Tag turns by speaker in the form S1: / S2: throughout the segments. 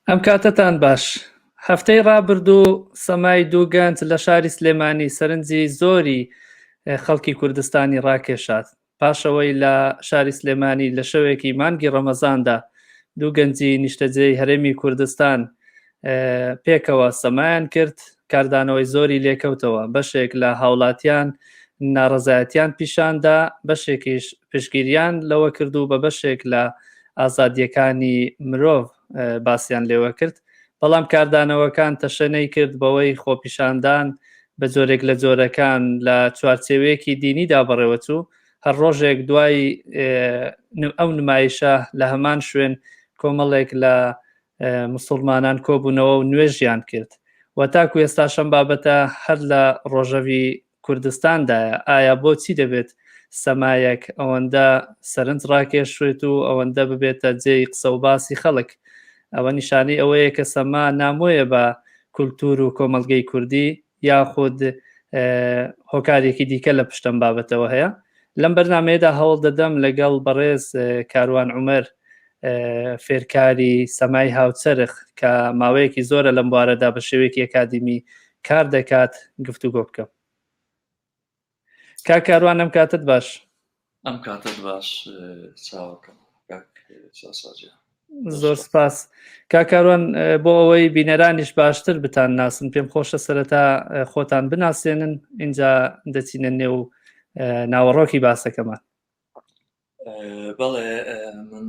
S1: ئەم کاتەتان باش. هەفتەی ڕابردوو سەمای دوو گەنج لە شاری سلێمانی سەرنجی زۆری خەڵکی کوردستانی ڕاکێشات. پاش ئەوەی لە شاری سلێمانی لە شەوێکی مانگی ڕەمەزاندا دوو گەنجی نیشتەجێی هەرێمی کوردستان پێکەوە سەمایان کرد، کاردانەوەی زۆری لێکەوتەوە، بەشێک لە هاوڵاتیان ناڕەزایەتیان پیشاندا، بەشێکیش پشتگیریان لەوە کرد و بە بەشێک لە ئازادییەکانی مرۆڤ باسیان لێوە کرد، بەڵام کاردانەوەکان تەشەنەی کرد بەوەی خۆپیشاندان بە جۆرێک لە جۆرەکان لە چوارچێوەیەکی دینیدا بەڕێوەچوو، هەر ڕۆژێک دوای ئەو نمایشە لە هەمان شوێن کۆمەڵێک لە مسوڵمانان کۆبوونەوە و نوێژیان کرد و تاکو ئێستاش ئەم بابەتە هەر لە ڕۆژەڤی کوردستاندایە، ئایا بۆچی دەبێت سەمایەک ئەوەندە سەرنج ڕاکێشێت و ئەوەندە ببێتە جێی قسە و باسی خەڵک؟ ئەوە نیشانەی ئەوەیە کە سەما نامۆیە بە کولتوور و کۆمەڵگەی کوردی یاخود هۆکارێکی دیکە لە پشت ئەم بابەتەوە هەیە؟ لەم بەرنمەیەدا هەوڵ دەدەم لەگەڵ بەڕێز کاروان عومەر فێرکاری سەمای هاوچەرخ کە ماوەیەکی زۆرە لەم بوارەدا بە شێوەیەکی ئەکادیمی کار دەکات گفتوگۆ بکەم. کاک کاروان ئەم کاتت باش.
S2: ئەم کاتت باش چاوەکەم کاک ساساجیان.
S1: زۆر سپاس کاک کاروان بۆ ئەوەی بینەرانیش باشتر بتان ناسن پێم خۆشە سەرەتا خۆتان بناسێنن اینجا دەچینە نێو ناوەڕۆکی باسەکەمان.
S2: بەڵێ من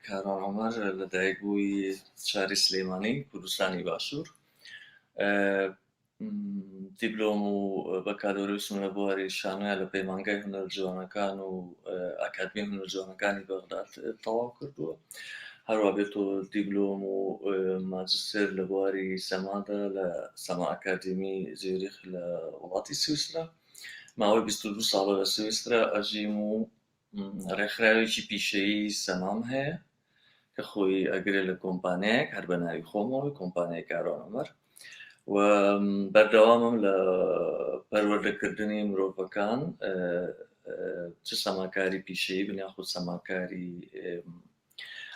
S2: کاروان عومەر لەدایک بووی شاری سلێمانی کوردستانی باشوور دیبلۆم و بەکالۆریوسم لە بواری شانۆیە لە پەیمانگای هونەر جوانەکان و ئەکادمی هونەر جوانەکانی بەغداد تەواو کردووە هەروە بێت و دیبلۆم و ماجستێر لە بواری سەمادا لە سەما ئەکادیمی زیوریخ لە وڵاتی سویسرا ماوەی 22 ساڵە لە سویسرا ئەژیم و ڕێکخراوێکی پیشەیی سەمام هەیە کە خۆی ئەگرێ لە کۆمپانیایەک هەر بە ناوی خۆمەوە کۆمپانیای کاروان عومەر و بەردەوامم لە پەروەردەکردنی مرۆڤەکان چ سەماکاری پیشەیی بن یاخود سەماکاری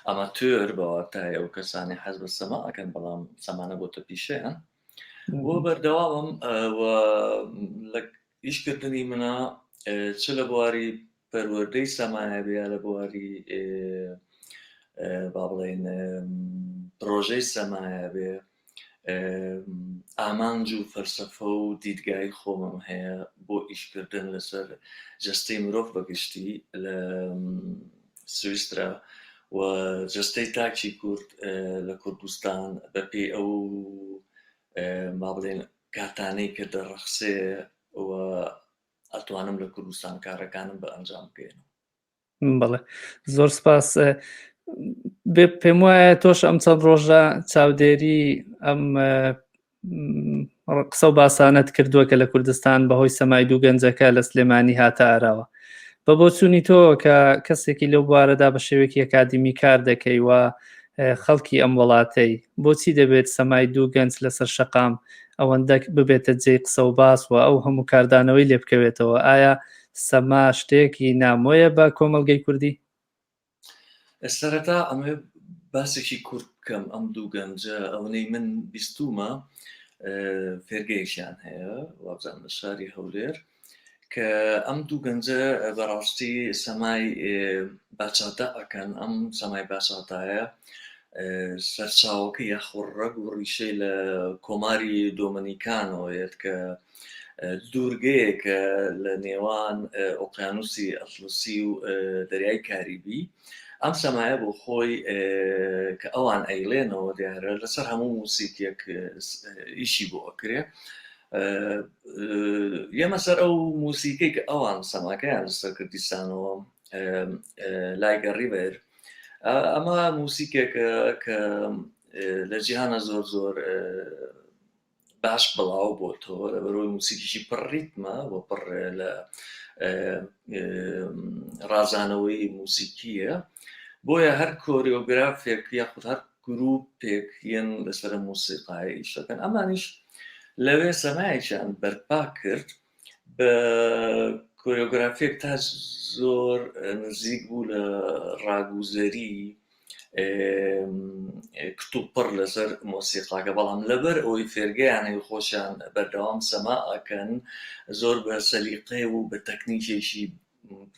S2: ئەماتۆر بە واتای ئەو کەسانی حەز بە سەما ئەکەن بەڵام سەمانە بۆتە پیشەیان بۆ بەردەوامم و لە ئیشکردنی منە چ لە بواری پەروەردەی سەمایە بێ یا لە بواری با بڵێین پرۆژەی سەمایە بێ ئامانج و فەلسەفە و دیدگای خۆمم هەیە بۆ ئیشکردن لەسەر جەستەی مرۆڤ بەگشتی لە سویسرا و جەستەی تاکی کورد لە کوردستان بەپێی ئەو با بڵێن کاتانەی کە دەڕەخسێ و ئەتوانم لە کوردستان کارەکانم بە ئەنجام بگەێنم.
S1: بەڵێ زۆر سپاس پێم وایە تۆش ئەم چەند ڕۆژە چاودێری ئەم قسە و باسانەت کردووە کە لە کوردستان بەهۆی سەمای دوو گەنجەکە لە سلێمانی هاتە ئاراوە بە بۆچوونی تۆ کە کەسێکی لەو بوارەدا بە شێوەیەکی ئەکادیمی کار دەکەی و خەڵکی ئەم وڵاتەی بۆچی دەبێت سەمای دوو گەنج لەسەر شەقام ئەوەندە ببێتە جێی قسە و باس و ئەو هەموو کاردانەوەی لێ بکەوێتەوە ئایا سەما شتێکی نامۆیە بە کۆمەڵگەی کوردی؟
S2: سەرەتا ئەمەوێ باسێکی کورت بکەم ئەم دوو گەنجە ئەوەنەی من بیستومە فێرگەیەکیان هەیە وابزانم لە شاری هەولێر کە ئەم دوو گەنجە بەڕاستی سەمای باچاتا ئەکەن ئەم سەمای باچاتایە سەرچاوەکە یاخۆ ڕەگ و ڕیشەی لە کۆماری دۆمەنیکانەوە یەت کە دوورگەیەکە لە نێوان ئۆقیانوسی ئەتڵسی و دەریای کاریبی ئەم سەمایە بۆ خۆی کە ئەوان ئەیڵێنەوە دیارە لەسەر هەموو موسیکیەک ئیشی بۆ ئەکرێ یەمە سەر ئەو موسیکەی کە ئەوان سەماکەیان لەسەر کردیسانەوە لایگە ڕیڤەر ئەمە موسیکێکە کە لە جیهانە زۆر زۆر باش بڵاو بۆتەوە لەبەرەوەی موسیکیشی پڕ ڕیتمە و پڕ لە ڕازانەوەی موسیکیە بۆیە هەر کۆریۆگرافێک یاخود هەر گروپێک یەن لەسەر مۆسیقای ئیشەکەن ئەمانیش لەوێ سەمایەکیان بەرپا کرد بە. کۆریۆگرافیەک تا زۆر نزیک بوو لە ڕاگوزەری کتوپڕ لەسەر مۆسیقاکە، بەڵام لەبەر ئەوەی فێرگەیان هەیە و خۆشیان بەردەوام سەما ئەکەن زۆر بە سەلیقەی و بە تەکنیکێکی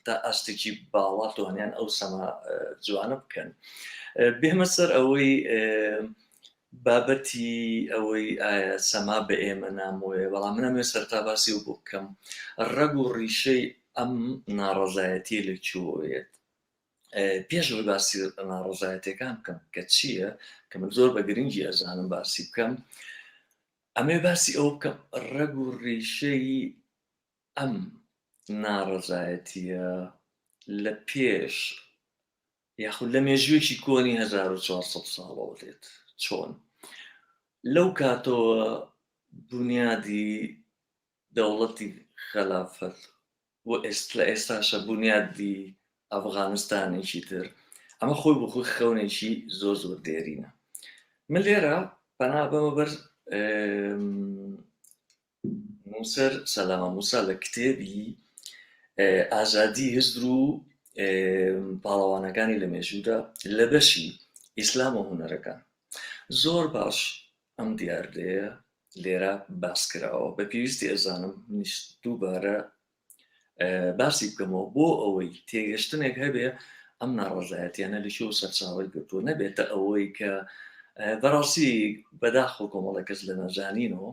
S2: تا ئاستێکی باڵا توانیان ئەو سەما جوانە بکەن. بێمە سەر ئەوەی بابەتی ئەوەی ئایا سەما بە ئێمە نامۆیە، بەڵام من ئەمەوێ سەرەتا باسی ئەو بۆ بکەم ڕەگ و ڕیشەی ئەم ناڕەزایەتیە لە کوێوە یەت. پێش ئەوەی باسی ناڕەزایەتیەکان بکەم کە چییە، کە من زۆر بە گرنگی ئەزانم باسی بکەم، ئەمەوێ باسی ئەوە بکەم ڕەگ و ڕیشەی ئەم ناڕەزایەتیە لە پێش یاخود لە مێژوویەکی کۆنی 1400 ساڵەوە دێت. چۆن؟ لەو کاتەوە بونیادی دەوڵەتی خەلافەت و لە ئێستاشە بونیادی ئەفغانستانێکی تر، ئەمە خۆی بۆ خۆی خەونێکی زۆر زۆر دێرینە. من لێرە پەنا بەمە بەر نووسەر سەلامە موسا لە کتێبی ئازادی هزر و پاڵەوانەکانی لە مێژوودا لە بەشی ئیسلام و هونەرەکان زۆر باش ئەم دیاردەیە لێرە باس کراوە، بە پێویستی ئەزانم منیش دووبارە باسی بکەمەوە بۆ ئەوەی تێگەشتنێک هەبێ ئەم ناڕەزایەتیانە لە کوێوە سەرچاوەی گرتووە، نەبێتە ئەوەی کە بەڕاستی بەداخەوە کۆمەڵێک کەس لە نەزانینەوە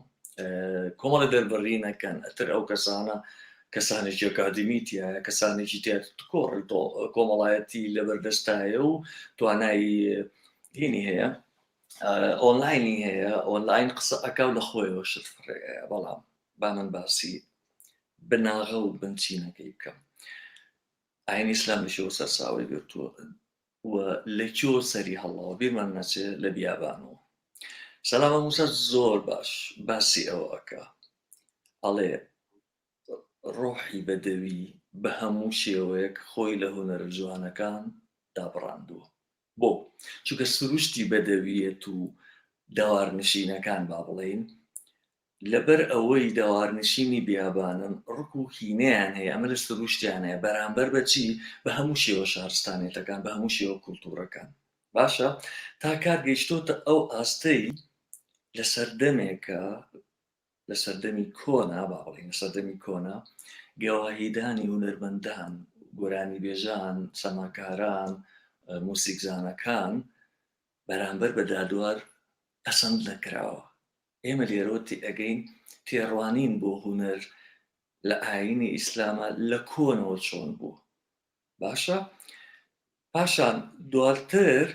S2: کۆمەڵە دەربڕینەکەن، ئەتر ئەو کەسانە کەسانێکی ئەکادیمی تایە، کەسانێکی تیا کۆڕی کۆمەڵایەتی لەبەردەستایە و توانایی هینی هەیە، ئۆنلاینی هەیە، ئۆنلاین قسە ئەکا و لە خۆیەوە شت فڕێ. بەڵام با من باسی بناغە و بنچینەکەی بکەم. ئاینی ئیسلام لە کوێوە سەرچاوەی گرتووە و لە کوێوە سەری هەڵاوە؟ بیرمان نەچێ لە بیابانەوە. سەلامە موسا زۆر باش باسی ئەوە ئەکا، ئەڵێ ڕۆحی بەدەوی بە هەموو شێوەیەک خۆی لە هونەرە جوانەکان دابڕاندووە. بۆ؟ چونکە سروشتی بەدەویەت و دەوارنشینەکان با بڵێین لەبەر ئەوەی دەوارنشینی بیابانن ڕک و کینەیان هەیە، ئەمە لە سروشتیان هەیە بەرامبەر بە چی؟ بە هەموو شێوە شارستانێتەکان، بە هەموو شێوە کولتوورەکان. باشە تا کار گەیشتۆتە ئەو ئاستەی لە سەردەمێکە لە سەردەمی کۆنا با بڵێین لە سەردەمی کۆنا گەواهیدانی هونەرمەندان، گۆرانیبێژان، سەماکاران، موسیکزانەکان بەرامبەر بە دادوار پەسەند نەکراوە. ئێمە لێرەوە تێئەگەین تێڕوانین بۆ هونەر لە ئایینی ئیسلامە لە کۆنەوە چۆن بووە. باشە پاشان دواتر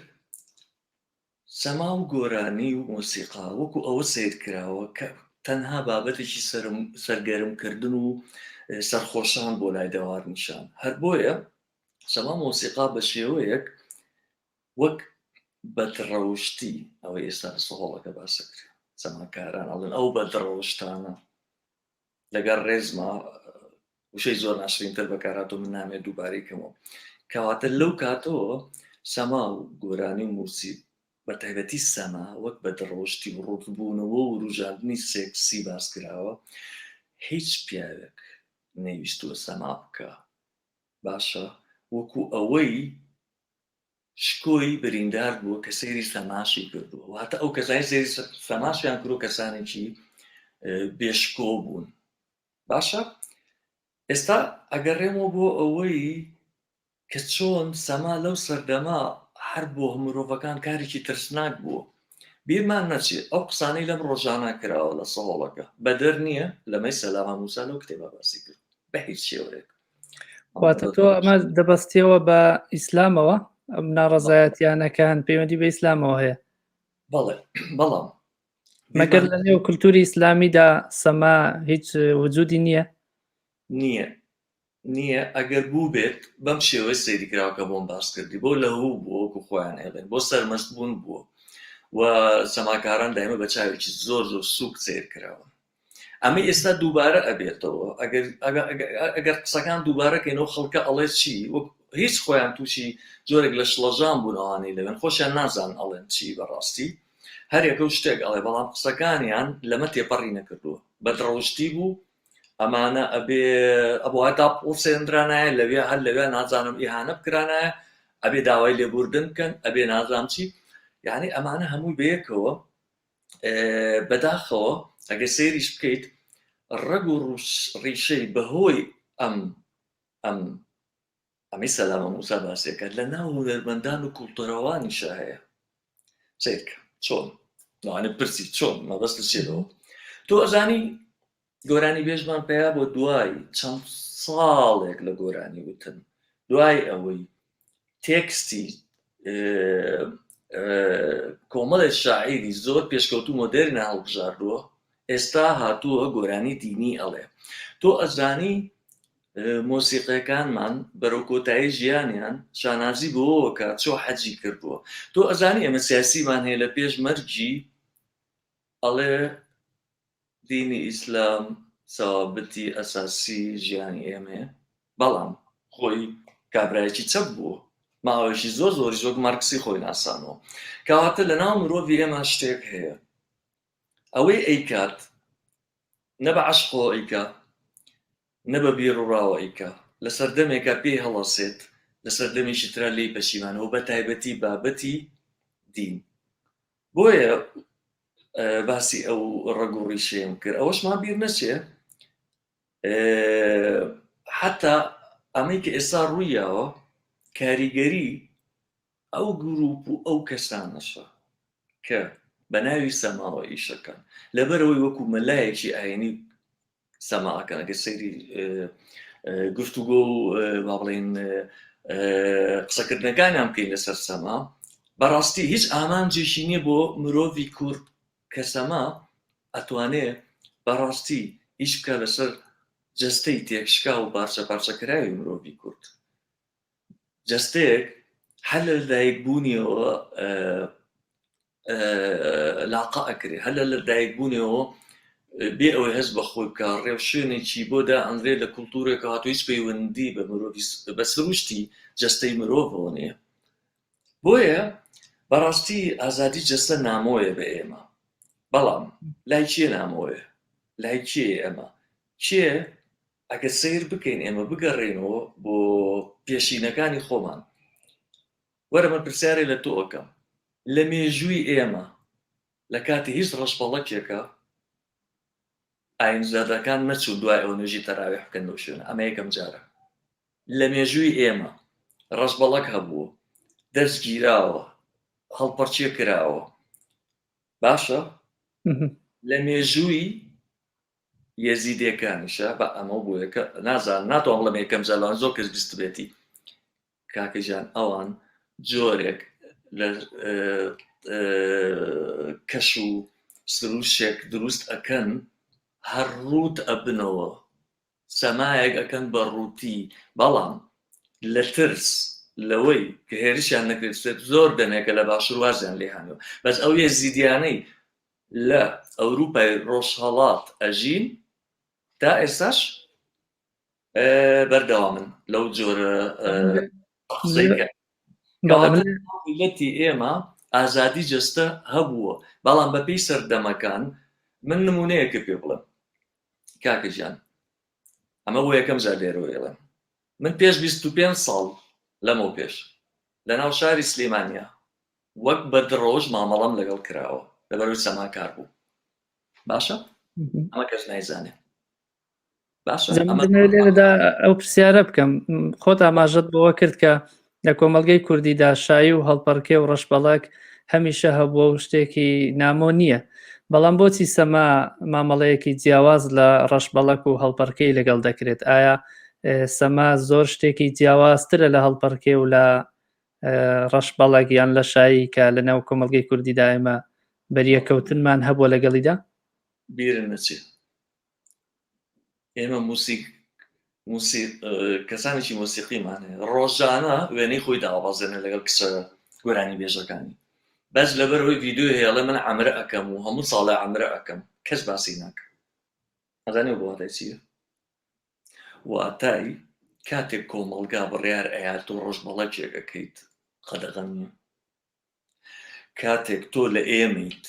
S2: سەما و گۆرانی و مۆسیقا وەکو ئەوە سەیر کراوە کە تەنها بابەتێکی سەرگەرم کردن و سەرخۆشان بۆ لای دەوارنیشان. هەر بۆیە سەما و مۆسیقا بە شێوەیەک وەک بەدڕەوشتی ئەوەی ئێستا لە سەهۆڵەکە باسەکرێ سەماکاران ئەڵێن ئەو بەدڕەوشتانە لەگەڵ ڕێزما وشەی زۆر ناشرینتر بەکارهاتوو من نامێت دووبارەی کەمەوە. کەواتە لەو کاتەوە سەما و گۆرانی و موسیق بە تایبەتی سەما وەک بەدڕەوشتی و ڕووتبوونەوە و وروژاندنی سێکسی باس کراوە. هیچ پیاوێک نەیویستووە سەما بکا، باشە وەکو ئەوەی شکۆی بریندار بووە کە سەیری سەماشی کردووە، واتە ئەو کەسانی سەیری سەماشیان کردووە کەسانێکی بێشکۆ بوون. باشە ئێستا ئەگەڕێمەوە بۆ ئەوەی کە چۆن سەما لەو سەردەمە هەر بۆ مرۆڤەکان کارێکی ترسناک بووە. بیرمان نەچێت ئەو قسانەی لەم ڕۆژانە کراوە لە سەهۆڵەکە بەدەر نییە لەمەی سەلامە موسا لەو کتێبە باسی کرد بە هیچ شێوەیەک.
S1: واتە تۆ ئەمە دەبەستیەوە بە ئیسلامەوە، ئەم ناڕەزایەتیانەکان پەیوەندی بە ئیسلامەوە هەیە؟
S2: بەڵێ، بەڵام
S1: مەگەر لە نێو کولتوری ئیسلامیدا سەما هیچ وجودی نییە؟
S2: نییە، نییە، ئەگەر بوو بێت بەم شێوەی سەیری کراوە کە بۆم باس کردی، بۆ لەهو بووە وەکو خۆیان ئەیڵێن، بۆ سەرمەست بوون بووە و سەماکاران دایمە بە چاوێکی زۆر زۆر سووک سەیر کراون. ئەمە ئێستا دووبارە ئەبێتەوە ئەگەر ئەگەر قسەکان دووبارە کەینەوە خەڵکە ئەڵێ چی وەک هیچ خۆیان تووشی جۆرێک لە شڵەژان بوون ئەوانەی لەوێن خۆشیان نازان ئەڵێن چی بەڕاستی هەر یەکە و شتێک ئەڵێ بەڵام قسەکانیان لەمە تێپەڕی نەکردووە بەدڕەوشتی بوو. ئەمانە ئەبێ ئەبوایە داپڵۆسێندرانایە لەوێ هەر لەوێ نازانم ئیهانە بکرانایە ئەبێ داوای لێبوردن بکەن ئەبێ نازانم چی یعنی ئەمانە هەمووی بەیەکەوە بەداخەوە ئەگەر سەیریش بکەیت ڕەگ و ڕیشەی بەهۆی ئەم ئەم ئەمەی سەلامە موسا باسێکە لە ناو هونەرمەندان و کوڵتەرەوانیشا هەیە سەیرکە چۆن لەوانە پرسی چۆن مەبەست چیەوە تۆ ئەزانی گۆرانی بێژمان پەیا بۆ دوای چەند ساڵێک لە گۆرانی وتن دوای ئەوەی تێکستی کۆمەڵێ شاعیری زۆر پێشکەوتو مۆدێرنە هەڵبژاردووە ئێستا هاتووە گۆرانی دینی ئەڵێ تۆ ئەزانی مۆسیقەکانمان بەرەو کۆتایی ژیانیان شانازی بەوەوە کە چۆ حەجی کردووە تۆ ئەزانی ئێمە سیاسیمان هەیە لە پێش مەرگی ئەڵێ دینی ئیسلام سەوابتی ئەساسی ژیانی ئێمەیە بەڵام خۆی کابرایەکی چەپ بووە ماوەیەکی زۆر زۆریش وەک مارکسی خۆی ناسانەوە کەواتە لەناو مرۆڤی ئێمە شتێک هەیە ئەوەی ئەیکات نە بە عەشقەوە ئەیکا نە بە بیروڕاوە ئەیکا لە سەردەمێکا پێی هەڵەسێت لە سەردەمێکی ترا لێی پەشیمانەوە بە تایبەتی بابەتی دین بۆیە باسی ئەو ڕەگ و ڕیشەیەم کرد ئەوەشمان بیر نەچێ حتا ئەمەی کە ئێستا ڕوویاوە کاریگەری ئەو گروپ و ئەو کەسانەشە کە بە ناوی سەماوە ئیشەکەن لەبەرەوەی وەکو مەلایەکی ئاینی سەما ئەکەن ئەگەر سەیری گفتوگۆ و با بڵێین قسەکردنەکانیان بکەین لەسەر سەما بەڕاستی هیچ ئامانجێکی نییە بۆ مرۆڤی کورد کە سەما ئەتوانێ بەڕاستی ئیش بکە لەسەر جەستەی تێکشکا و پارچە پارچەکراوی مرۆڤی کورد جەستەیەک هەر لە لەدایکبوونیەوە لاقە ئەکرێ هەر لە لەدایکبوونیەوە بێ ئەوەی هەست بە خۆی بکە ڕێوشوێنێکی بۆ دائەنرێ لە کولتوورێکە هاتوو هیچ پەیوەندی بە مرۆڤی بە سروشتی جەستەی مرۆڤەوە نییە بۆیە بەڕاستی ئازادی جەستە نامۆیە بە ئێمە بەڵام لای کێ نامۆیە لای کێ ئەمە کێ ئەگەر سەیر بکەین ئێمە بگەڕێینەوە بۆ پێشینەکانی خۆمان وەرە من پرسیارێ لە تۆ ئەکەم لە مێژووی ئێمە لە کاتی هیچ ڕەشبەڵەکێکە ئاینزادەکان نەچوون دوای ئەوە نوێژی تەراویح بکەن لەو شوێنە ئەمە یەکەم جارە لە مێژووی ئێمە ڕەشبەڵەک هەبووە دەست گیراوە هەڵپەرچێ کراوە باشە لە مێژووی یەزیدێکانیشە بە ئەمە بۆ یەکە نازان ناتوان بڵێم یەکەم جار لەوان زۆر کەس بیستبێتی کاکە گیان ئەوان جۆرێک لە کەش و سروشێک دروست ئەکەن هەر ڕووت ئەبنەوە سەمایەک ئەکەن بە ڕووتی بەڵام لە ترس لەوەی کە هێرشیان نەکرێت زۆر دەمێکە لە باشوور وازیان لێ هانیوە بەس ئەو یەزیدیانەی لە ئەوروپای ڕۆژهەڵات ئەژین تا ئێستاش بەردەوامن لەو جۆرە میلەتی ئێمە ئازادی جەستە هەبووە بەڵام بەپێی سەردەمەکان من نمونەیەکە پێ بڵێم کاکە گیان ئەمە بۆ یەکەم جار لێرەوە ئێڵێم من پێش 25 ساڵ لەمەو پێش لە ناو شاری سلێمانیا وەک بەدڕەوش مامەڵەم لەگەڵ کراوە لەبەرەوەی سەماکار بوو باشە ئەمە کەس نایزانێ
S1: باشە لێرەدا ئەو پرسیارە بکەم خۆت ئاماژەت بەوە کرد کە لە کۆمەلگەی کوردیدا شایی و هەڵپەڕکێ و ڕەشبەڵک هەمیشە هەبووە و شتێکی نامۆ نییە بەڵام بۆچی سەما مامەڵەیەکی جیاواز لە ڕەشبەڵک و هەڵپەڕکێی لەگەڵ دەکرێت ئایا سەما زۆر شتێکی جیاوازترە لە هەڵپەڕکێ و لە ڕەشبەڵک یان لە شایی کە لە ناو کۆمەڵگەی کوردیدا ئێمە بەریەکەوتنمان هەبووە لەگەڵیدا؟
S2: بیرم نەچێ ئێمە موسیک موسیق کەسانێکی مۆسیقیمان هەیە ڕۆژانە وێنەی خۆی داوەبەزێنێ لەگەڵ کچە گۆرانی بێژەکانی بەس لەبەرەوەی ڤیدیۆ هەیە من عەمرە ئەکەم و هەموو ساڵێ عەمرە ئەکەم کەس باسی ناکە ئەزانی بۆ واتای چییە واتای کاتێک کۆمەڵگا بڕیار ئەیا تۆ ڕۆژبەڵەکێک ئەکەیت قەدەغە نییە کاتێک تۆ لە ئێمەیت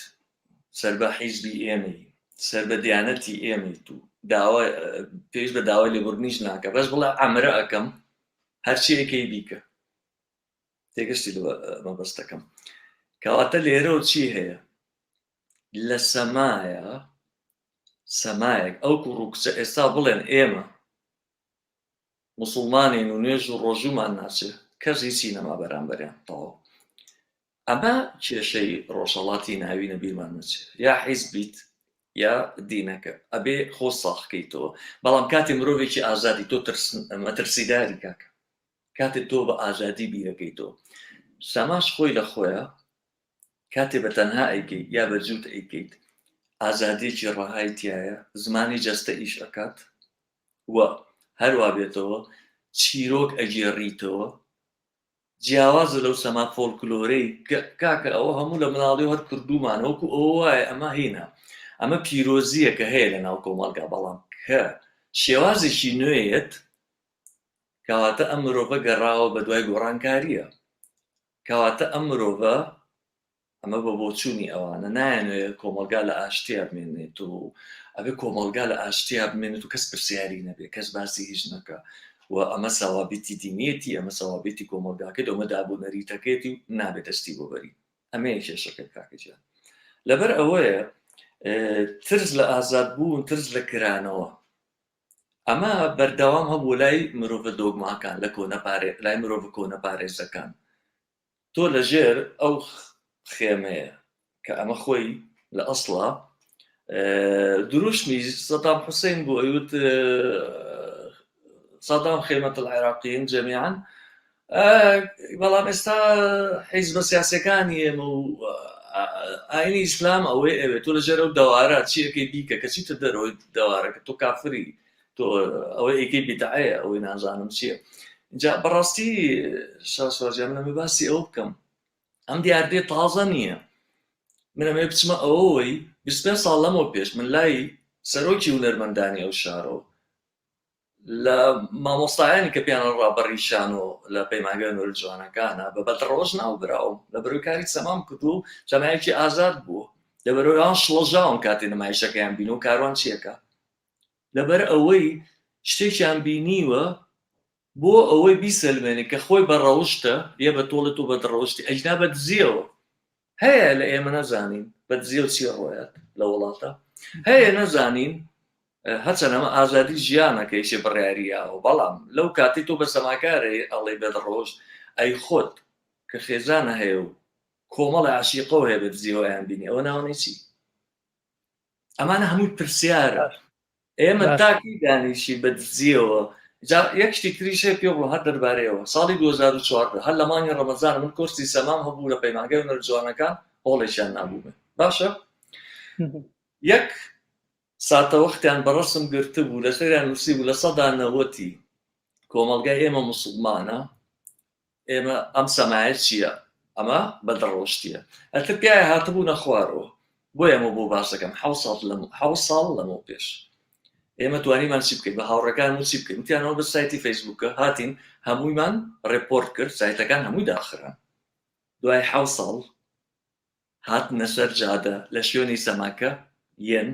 S2: سەر بە حیزبی ئێمەی سەر بە دیانەتی ئێمەیت و داوا پێویست بە داوای لێبوردنیش ناکە بەس بڵێ ئەمرە ئەەکەم هەرچیەکەی بیکە تێگەشتی لە مەبەستەکەم کەواتە لێرەوە چی هەیە لە سەمایە سەمایەک ئەو کوڕ و کچە ئێستا بڵێن ئێمە موسڵمانین و نوێژ و ڕۆژوومان ناچێ کەس هیچی نەما بەرامبەریان تەواو ئەمە کێشەی ڕۆژهەڵاتی ناوینە بیرمان نەچێ یا حیزبیت یا دینەکە ئەبێ خۆ ساخکەیتەوە بەڵام کاتی مرۆڤێکی ئازادی تۆ مەترسیداری کاکە کاتێ تۆ بە ئازادی بیرەکەیتەوە سەماش خۆی لە خۆیە کاتێ بە تەنها ئەیکەیت یا بە جووت ئەیکەیت ئازادیەکی ڕەهای تایە زمانی جەستە ئیش ئەکات و هەروا بێتەوە چیرۆک ئەگێڕیتەوە جیاوازە لەو سەما فۆلکلۆرەی کاکە ئەوە هەموو لە مناڵی هەر کردومانە وەکو ئەوە وایە ئەمە هینە ئەمە پیرۆزیە کە هەیە لە ناو کۆمەڵگا بەڵام کە شێوازێکی نوێیەت کەواتە ئەم مرۆڤە گەڕاوە بە دوای گۆڕانکاریە کەواتە ئەم مرۆڤە ئەمە بە بۆچوونی ئەوانە نایانەوێت کۆمەڵگا لە ئاشتیا بمێنێت و ئەبێ کۆمەڵگا لە ئاشتیا بمێنێت و کەس پرسیاری نەبێ کەس باسی هیچ نەکا و ئەمە سەوابیتی دینیەتی ئەمە سەوابیتی کۆمەڵگاکەی ئەمە داب و نەریتەکەیەتی و نابێت دەستی بۆ بەری ئەمەیە کێشەکە کاکە گیان لەبەر ئەوەیە ترس لە ئازاد بوون ترس لە کرانەوە ئەمە بەردەوام هەبوو لای مرۆڤە دۆگماکان لە کۆنەپارێ لای مرۆڤە کۆنەپارێزەکان تۆ لە ژێر ئەو خێمەیە کە ئەمە خۆی لە ئەسڵا دروشمی سەدام حوسین بوو ئەیوت سەدام خێمەت العراقیین جەمیعا بەڵام ئێستا حیزبە سیاسەکانی ئێمە و ئاینی ئیسلام ئەوەی ئەوێت تۆ لە ژێر ئەو دەوارە چیەکەی بیکە کە چیتە دەرەوەی دەوارەکە تۆ کافری تۆ ئەوەی ئەیکەی بیدعەیە ئەوەی نازانم چییە جا بەڕاستی شاسوار من ئەمە باسی ئەوە بکەم ئەم دیاردەیە تازە نییە من ئەمەوێ بچمە ئەوەی 25 ساڵ لەمەوە پێش من لای سەرۆکی هونەرمەندانی ئەو شارەوە لە مامۆستایانی کە پێیان ڕابەڕی شانۆ لە پەیمانگای هونەرە جوانەکانە بە بەدڕەوش ناو براوم لە بەرەوەی کاری سەمام کردو و سەمایەکی ئازاد بووە لە بەرەوەی ئەوان شڵەژاون کاتێ نمایشەکەیان بینەوە کاروان چیەکە لەبەر ئەوەی شتێکیان بینیوە بۆ ئەوەی بیسەلمێنێ کە خۆی بە ڕەوشتە یە بە تۆڵێ تۆ بە دڕەوشتی ئەجنا بە دزیەوە هەیە لە ئێمە نەزانین بە دزیەوە چی ڕۆیات لە وڵاتە هەیە نەزانین هەرچەند ئەمە ئازادی ژیانە کە یەکێ بڕیاری یاوە بەڵام لەو کاتی تۆ بە سەماکارێ ئەڵێ بە دڕەوشت ئەی خۆت کە خێزانە هەیە و کۆمەڵە عشیقەوە هەیە بە دزیەوەیان بینی ئەوە ناوەنەی چی ئەمانە هەمووی پرسیارە ئێمە تاکی دانیشی بە دزیەوە جا یەک شتی تریش هەیە پێ بڵێم هەر دەربارەیەوە ساڵی 2014 هەر لە مانگی ڕەمەزان من کۆرسی سەمام هەبوو لە پەیمانگای هونەر جوانەکان هۆڵێکیان نابوو باشە یەک ساتەوەختیان بە ڕەسم گرتبوو لەسەریان نووسی بوو لە سەدا نەوەتی کۆمەڵگای ئێمە موسڵمانە ئێمە ئەم سەمایە چییە؟ ئەمە بەدڕەوشتییە. ئەتر پیاوێ هاتبوونە خوارەوە. بۆیە ئەمە بۆ باس دەکەم. حەوت ساڵ لەم حەوت ساڵ لەمەو پێش. ئێمە توانیمان چی بکەین؟ بە هاوڕێکانم وت چی بکەین؟ وتیان ئەوە بە سایتی فەیسبووکە. هاتین هەموویمان report کرد، سایتەکان هەمووی داخران. دوای حەوت ساڵ هاتنە سەر جادە لە شوێنی سەماکە یەن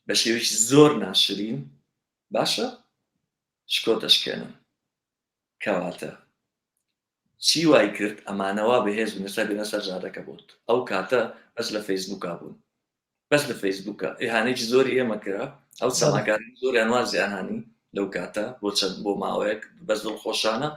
S2: بە شێوەیەکی زۆر ناشرین باشە شکۆ دەشکێنن. کەواتە چی وای کرد ئەمانە وا بەهێز بن ئێستا بێنە سەر جادەکە بۆت ئەو کاتە بەس لە فەیسبووکا بوون بەس لە فەیسبووکە ئیهانەیەکی زۆری ئێمە کرا ئەو سەماکار زۆریان وازیان هانی لەو کاتە بۆ چەند بۆ ماوەیەک بەس دڵخۆشانە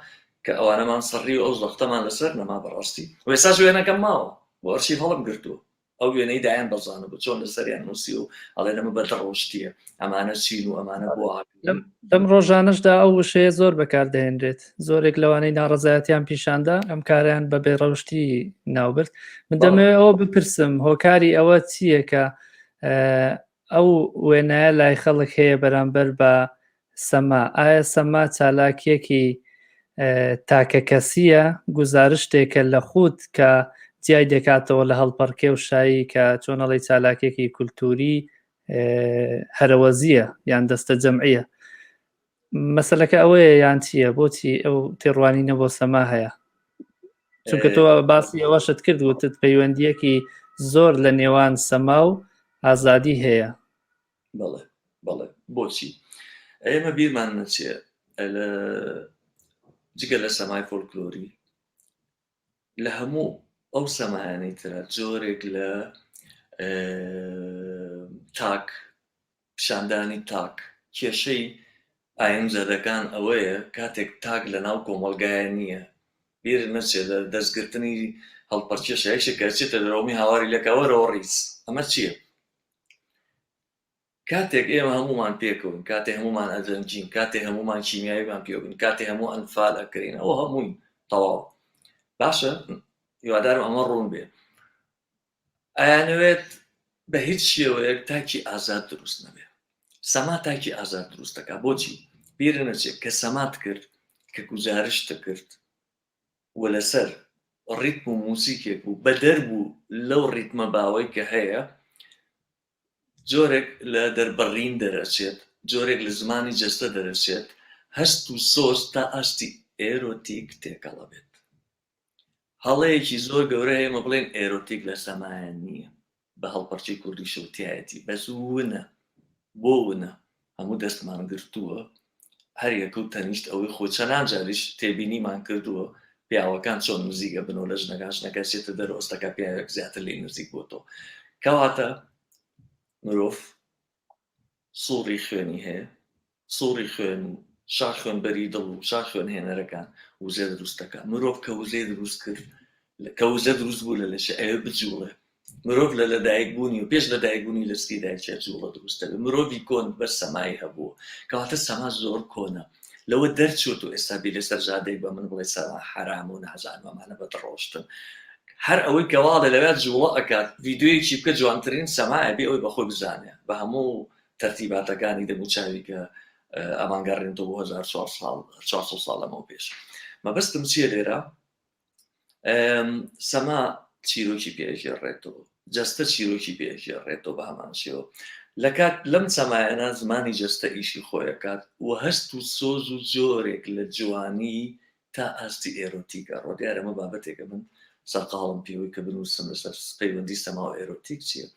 S2: کە ئەوانەمان سڕی و ئەو زەختەمان لەسەر نەما بەڕاستی و ئێستاش وێنەکەم ماوە بۆ ئەرشیف هەڵم گرتووە ئەو وێنەی دایان بەزانبوو چۆن لەسەریان نووسی و ئەڵێن ئەمە بەدڕەوشتییە ئەمانە چین و ئەمانە بۆ هاتوون.
S1: لەم ڕۆژانەشدا ئەو وشەیە زۆر بەکاردەهێنرێت زۆرێک لەوانەی ناڕەزایەتیان پیشاندا ئەم کارەیان بە بێڕەوشتی ناوبرد من دەمەوێت ئەوە بپرسم هۆکاری ئەوە چییە کە ئەو وێنایە لای خەڵک هەیە بەرامبەر بە سەما، ئایا سەما چالاکییەکی تاکەکەسییە، گوزارشتێکە لە خود کە جیای دەکاتەوە لە هەڵپەڕکێ و شایی کە چۆن ئەڵێی چالاکییەکی کولتووری هەرەوەزییە یان دەستەجەمعییە؟ مەسەلەکە ئەوەیە یان چییە؟ بۆچی ئەو تێڕوانینە بۆ سەما هەیە؟ چونکە تۆ باسی ئەوەشت کرد وتت پەیوەندییەکی زۆر لە نێوان سەما و ئازادی هەیە.
S2: بەڵێ بەڵێ. بۆچی؟ ئێمە بیرمان نەچێ لە جگە لە سەمای فۆلکلۆری لە هەموو ئەو سەمایانەی ترە جۆرێک لە تاک پیشاندانی تاک کێشەی ئاینزەدەکان ئەوەیە کاتێک تاک لە ناو کۆمەڵگایە نییە بیرت نەچێت لە دەستگرتنی هەڵپەرکێشە یەکێک کە ئەچێتە دەرەوەمی هاواری لێکا وەرەوە ڕیز ئەمە چییە؟ کاتێک ئێمە هەموومان پێکەوەین، کاتێ هەموومان ئەجەنگین، کاتێ هەموومان کیمیاویمان پێوەبین، کاتێ هەموو ئەنفال ئەکرێین، ئەوە هەمووین تەواو. باشە هیوادارم ئەمە ڕوون بێ. ئەیانەوێت بە هیچ شێوەیەک تاکی ئازاد دروست نەبێ. سەما تاکی ئازاد دروست دەکات. بۆچی؟ بیرت نەچێت کە سەمات کرد، کە گوزارشتت کرد و لەسەر ڕیتم و موزیکێک بوو بەدەر بوو لەو ڕیتمە باوەی کە هەیە، جۆرێک لە دەربڕین دەرئەچێت، جۆرێک لە زمانی جەستە دەرئەچێت، هەست و سۆز تا ئاستی ئێرۆتیک تێکەڵ ئەبێت. هەڵەیەکی زۆر گەورە هەیە ئێمە بڵێین ئێرۆتیک لە سەمایە نییە، بە هەڵپەڕکێی کوردیشەوە تیایەتی، بەس ونە. بۆ ونە؟ هەموو دەستمان گرتووە هەر یەکە و تەنیشت ئەوەی خۆی چەنان جاریش تێبینیمان کردووە پیاوەکان چۆن نزیک ئەبنەوە لە ژنەکان ژنەکە چێتە دەرەوە ئەستەکە پیاوێک زیاتر لێی نزیک بۆتەوە کەواتە مرۆڤ سوڕی خوێنی هەیە سوڕی خوێن و شا خوێنبەری دڵ و شا خوێن هێنەرەکان وزە دروست دەکات مرۆڤ کە وزەی دروست کرد کە وزە دروست بوو لە لەشە ئەوێ بجوڵێ مرۆڤ لە لەدایکبوونی و پێش لەدایکبوونی لە سکی دایکیا جووڵە دروست دەبێت. مرۆڤی کۆن بەس سەمای هەبووە. کەواتە سەما زۆر کۆنە. لەوە دەرچووە تۆ ئێستا بێی لەسەر جادەیەک بە من بڵێی سەما حەرامە و نازانم ئەمانە بەدڕەوشتن. هەر ئەوەی کە واڵێ لەویا جووڵە ئەکات ڤیدیۆیەکی بکە جوانترین سەمایە بێ ئەوەی بە خۆی بزانێ بە هەموو تەرتیباتەکانی دەموچاوی کە ئەمانگەڕێنێتەوە بۆ 1400 ساڵ 400 ساڵ لەمەو پێش. مەبەستم چییە لێرە؟ سەما چیرۆکی پێگێڕێتەوە جەستە چیرۆکی پێگێڕێتەوە بە هەمان شێوە لە کات لەم سەمایەنا زمانی جەستە ئیشی خۆیەکات و هەست و سۆز و جۆرێک لە جوانی تا ئاستی ئێرۆتیک ئەڕۆ دیارە ئەمە بابەتێکە من سەرقاڵم پێوەی کە بنووسم لەسەر پەیوەندی سەما و ئێرۆتیک چییە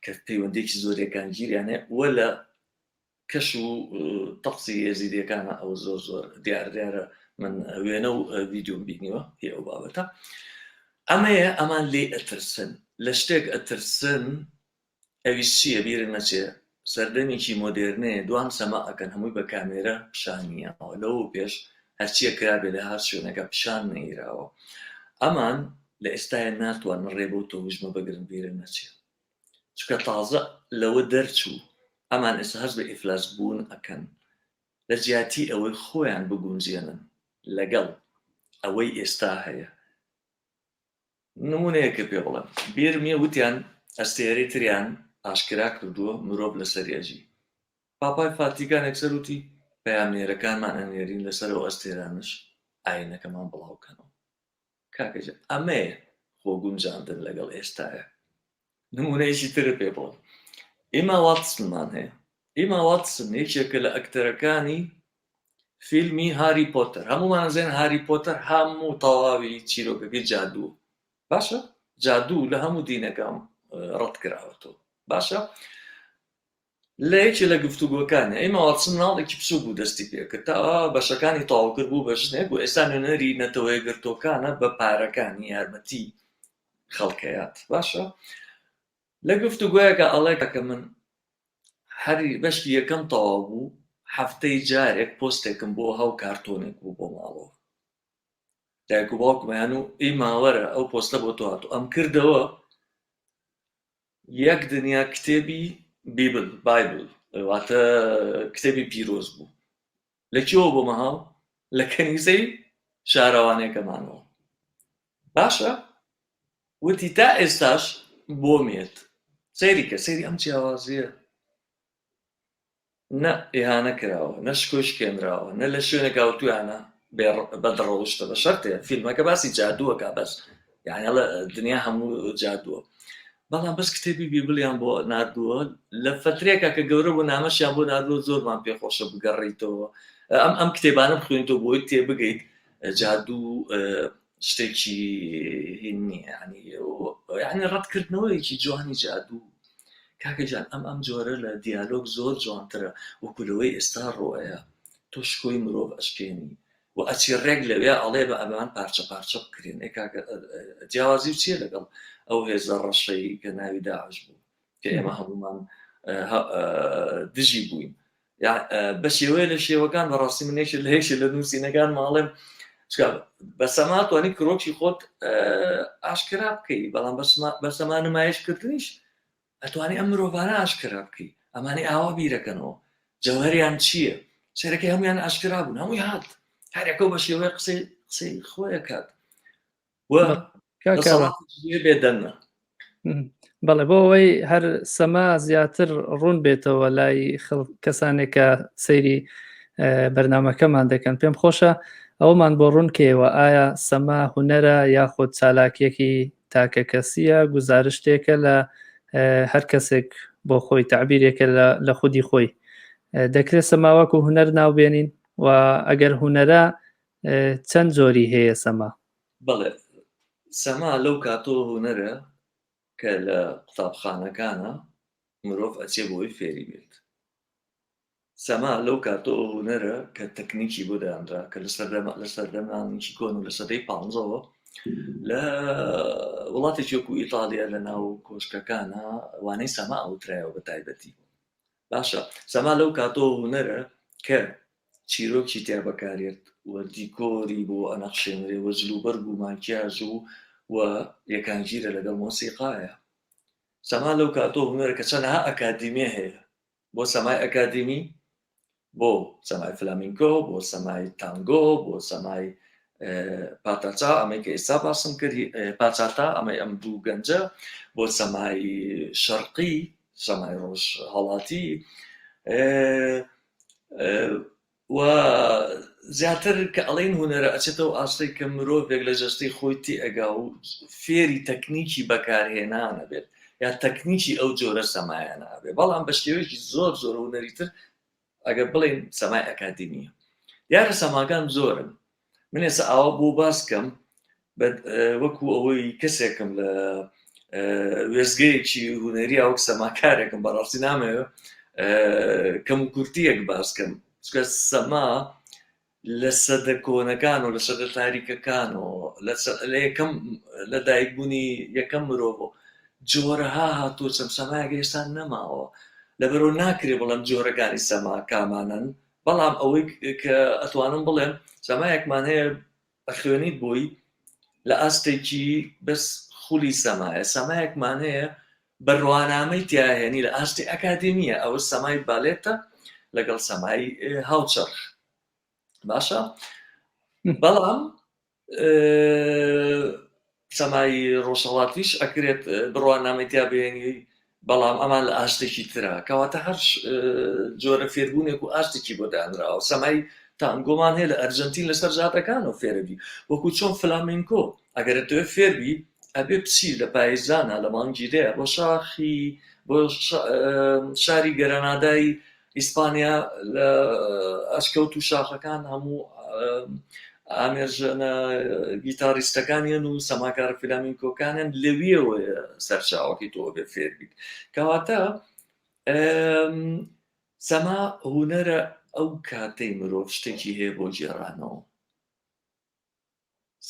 S2: کە پەیوەندێکی زۆر یەکانگیریان هەیە و لە کەش و تەقسی ئێزیدیەکانە ئەوە زۆر زۆر دیار دیارە من وێنە و ڤیدیۆم بینیوە هی ئەو بابەتە ئەمەیە ئەمان لێ ئەترسن لە شتێک ئەترسن ئەویش چییە بیرت نەچێ سەردەمێکی مۆدێرنەیە دوام سەما ئەکەن هەمووی بە کامێرە پیشانیاوە لەوە پێش هەرچیە کرابێ لە هەر شوێنەکە پیشان نەیراوە ئەمان لە ئێستاە ناتوانن ڕێ بۆ تەوژمە بگرن بیرت نەچێ چونکە تازە لەوە دەرچوو ئەمان ئێستا هەست بە ئیفلاس بوون ئەکەن لە جیاتی ئەوەی خۆیان بگونجێنن لەگەڵ ئەوەی ئێستا هەیە نمونەیەکە پێ بڵێم بیرم نیە وتیان ئەستێرەی تریان ئاشکرا کردووە مرۆڤ لەسەری ئەژی پاپای فاتیکان یەکسەر وتی پەیامنێرەکانمان ئەنێرین لەسەر ئەو ئەستێرانەش ئاینەکەمان بڵاو کەنەوە کاکە گیان ئەمەیە خۆ گونجاندن لەگەڵ ئێستاە نمونەیەکی ترت پێ بڵێم ئیما واتسنمان هەیە ئیما واتسن یەکێکە لە ئەکتەرەکانی فیلمی هاری پۆتەر هەموومان زێن هاری پۆتەر هەموو تەواوی چیرۆکەکەی جادوو باشە جادوو لە هەموو دینەکان ڕەت کراوەتەوە باشە لە یەکێ لە گفتوگۆکانی ئیما واتسن مناڵێکی بچووک بوو دەستی پێکرد تا بەشەکانی تەواو کرد بوو بە ژنێک و ئێستا نوێنەری نەتەوە یەکگرتووەکانە بە پارەکانی یارمەتی خەڵکەیات باشە لە گفتوگۆیەکە ئەڵێ کە من هەری بەشی یەکەم تەواو بوو هەفتەی جارێک پۆستێکم بۆ هەو کارتۆنێک بوو بۆ ماڵەوە دایک و باوکمیان و ئیماوەرە ئەو پۆستە بۆ تۆ هاتوو ئەم کردەوە یەک دنیا کتێبی بیبل، Bible، واتە کتێبی پیرۆز بوو. لە کوێوە بۆ مەهاو؟ لە کەنیسەی شارەوانیەکەمانەوە. باشە وتی تا ئێستاش بۆم یەت. سەیری کە، سەیری ئەم جیاوازیە. نە ئیهانە کراوە، نە شکۆی شکێنراوە، نە لە شوێنێکا وتویانە بەدڕەوشتە بە شەرتێ فیلمەکە باسی جادووەکە بەس یعنی ئەڵێ دنیا هەموو جادووە بەڵام بەس کتێبی بیبلیان بۆ ناردووە لە فترێکە کە گەورە بوو نامەشیان بۆ ناردووە زۆرمان پێخۆشە بگەڕیتەوە ئەم ئەم کتێبانە بخوێنیتەوە بۆی تێبگەیت جادوو شتێکی هین نییە یعنی یعنی ڕەتکردنەوەیەکی جوانی جادوو. کاکە گیان ئەم ئەم جۆرە لە دیالۆگ زۆر جوانترە وەکو لەوەی ئێستا ڕۆیە تۆ شکۆی مرۆڤ ئەشکێنی و ئەچی ڕێک لەوێ ئەڵێ بە ئەمان پارچە پارچە بکرێن. ئێ کاکە جیاوازی چییە لەگەڵ ئەو هێزە ڕەشەی کە ناوی داعش بوو کە ئێمە هەمومان دژی بووین؟ بە شێوەیە لە شێوەکان بەڕاستی من یەکێ لە یەکێ لە نووسینەکان ماڵێم بە سەما توانی کرۆکی خۆت ئاشکرا بکەی، بەڵام بە سەما نمایشکردنیش ئەتوانی ئەم مرۆڤانە ئاشکرا بکەی، ئەمانەی ئاوا بیرەکەنەوە جەوهەریان چییە. سەرەکەی هەمویان ئاشکرا بوون، هەمووی هات هەرەکەو بە شێوەیە قسەی قسەی خۆیە کات و بێدەنگە.
S1: بەڵێ، بۆ ئەوەی هەر سەما زیاتر ڕوون بێتەوە لای کەسانێک کە سەیری بەرنمەکەمان دەکەن، پێم خۆشە ئەومان بۆ ڕوون کەیەوە ئایا سەما هونەرە یاخود چالاکیەکی تاکە کەسیە، گوزارشتێکە لە هەر کەسێک بۆ خۆی، تعبیرێکە لە خودی خۆی؟ دەکرێت سەما وەکو هونەر ناوبێنین؟ و ئەگەر هونەرە چەند جۆری هەیە سەما؟
S2: بەڵێ، سەما لەو کاتەوە هونەرە کە لە قوتابخانەکانە مرۆڤ ئەچێ بۆی فێری بێت. سەما لەو کاتەوە هونەرە کە تەکنیکی بۆ دانرا، کە لە سەردەم لە سەردەمانێکی کۆن و لە سەدەی پانزەوە لە وڵاتێکی وەکو ئیتالیا لە ناو کۆشکەکانە وانەی سەما ئەوترایەوە بە تایبەتی. باشە، سەما لەو کاتەوە هونەرە کە چیرۆکی تیا بەکارێت و دیکۆری بۆ ئەنەخشێنرێ و جلوبەرگ و ماکیاژ و و یەکانگیرە لەگەڵ مۆسیقایە. سەما لەو کاتەوە هونەرە کە چەنەها ئەکادیمیە هەیە بۆ سەمای ئەکادیمی، بۆ سەمای فلامینکۆ، بۆ سەمای تانگۆ، بۆ سەمای پاتاچا ئەمەی کە ئێستا باسم کرد، پاچاتا ئەمەی ئەم دوو گەنجە، بۆ سەمای شەرقی، سەمای ڕۆژهەڵاتی و زیاتر. کە ئەڵێن هونەرە ئەچێتەوە ئاستێک کە مرۆڤێک لە جەستەی خۆی تێئەگا و فێری تەکنیکی بەکارهێنانە بێت یا تەکنیکی ئەو جۆرە سەمایانە بێ، بەڵام بە شێوەیەکی زۆر زۆر هونەریتر ئەگەر بڵێن سەمای ئەکادیمیە. دیارە سەماکان زۆرن، من ئێستا ئاوا بۆ باس کەم وەکو ئەوەی کەسێکم لە وێزگەیەکی هونەری وەک سەماکارێکم، بەڕاستی نامەوێت کەم و کورتیەک باس کەم، چونکە سەما لە سەدە کۆنەکان و لە سەدە تاریکەکان و لە یەکەم لە دایکبوونی یەکەم مرۆڤ جۆرەها هاتووە. چەند سەمایەک ئێستا نەماوە، لەبەرەوە ناکرێ بڵێم جۆرەکانی سەما کامانەن، بەڵام ئەوەی کە ئەتوانم بڵێم سەمایەکمان هەیە ئەخوێنیت بۆی لە ئاستێکی بەس خولی سەمایە، سەمایەکمان هەیە بڕوانامەی تیاهێنی لە ئاستی ئەکادیمیە، ئەوە سەمای بالێتە لەگەڵ سەمای هاوچەرخ. باشە، بەڵام سەمای ڕۆژهەڵاتیش ئەکرێت بڕوانامەی تیا بێنی، بەڵام ئەمان لە ئاستێکی ترە. کەواتە هەر جۆرە فێربوونێک و ئاستێکی بۆ دانراوە. سەمای تانگۆمان هەیە لە ئەرجنتین لەسەر جادەکانەوە فێرەبی، وەکو چۆن فلامینکۆ ئەگەر تۆ فێربی ئەبێ بچی لە پایزانە لە مانگی دەیە بۆ شاخی بۆ شاری گەرەنادای ئیسپانیا لە ئەشکەوت و شاخەکان هەموو ئامێرژەنە گیتاریستەکانیان و سەماکارە فلامینکۆکانیان لەویەوەیە سەرچاوەکەی تۆ بێ فێربیت. کەواتە سەما هونەرە ئەو کاتەی مرۆڤ شتێکی هەیە بۆ گێڕانەوە.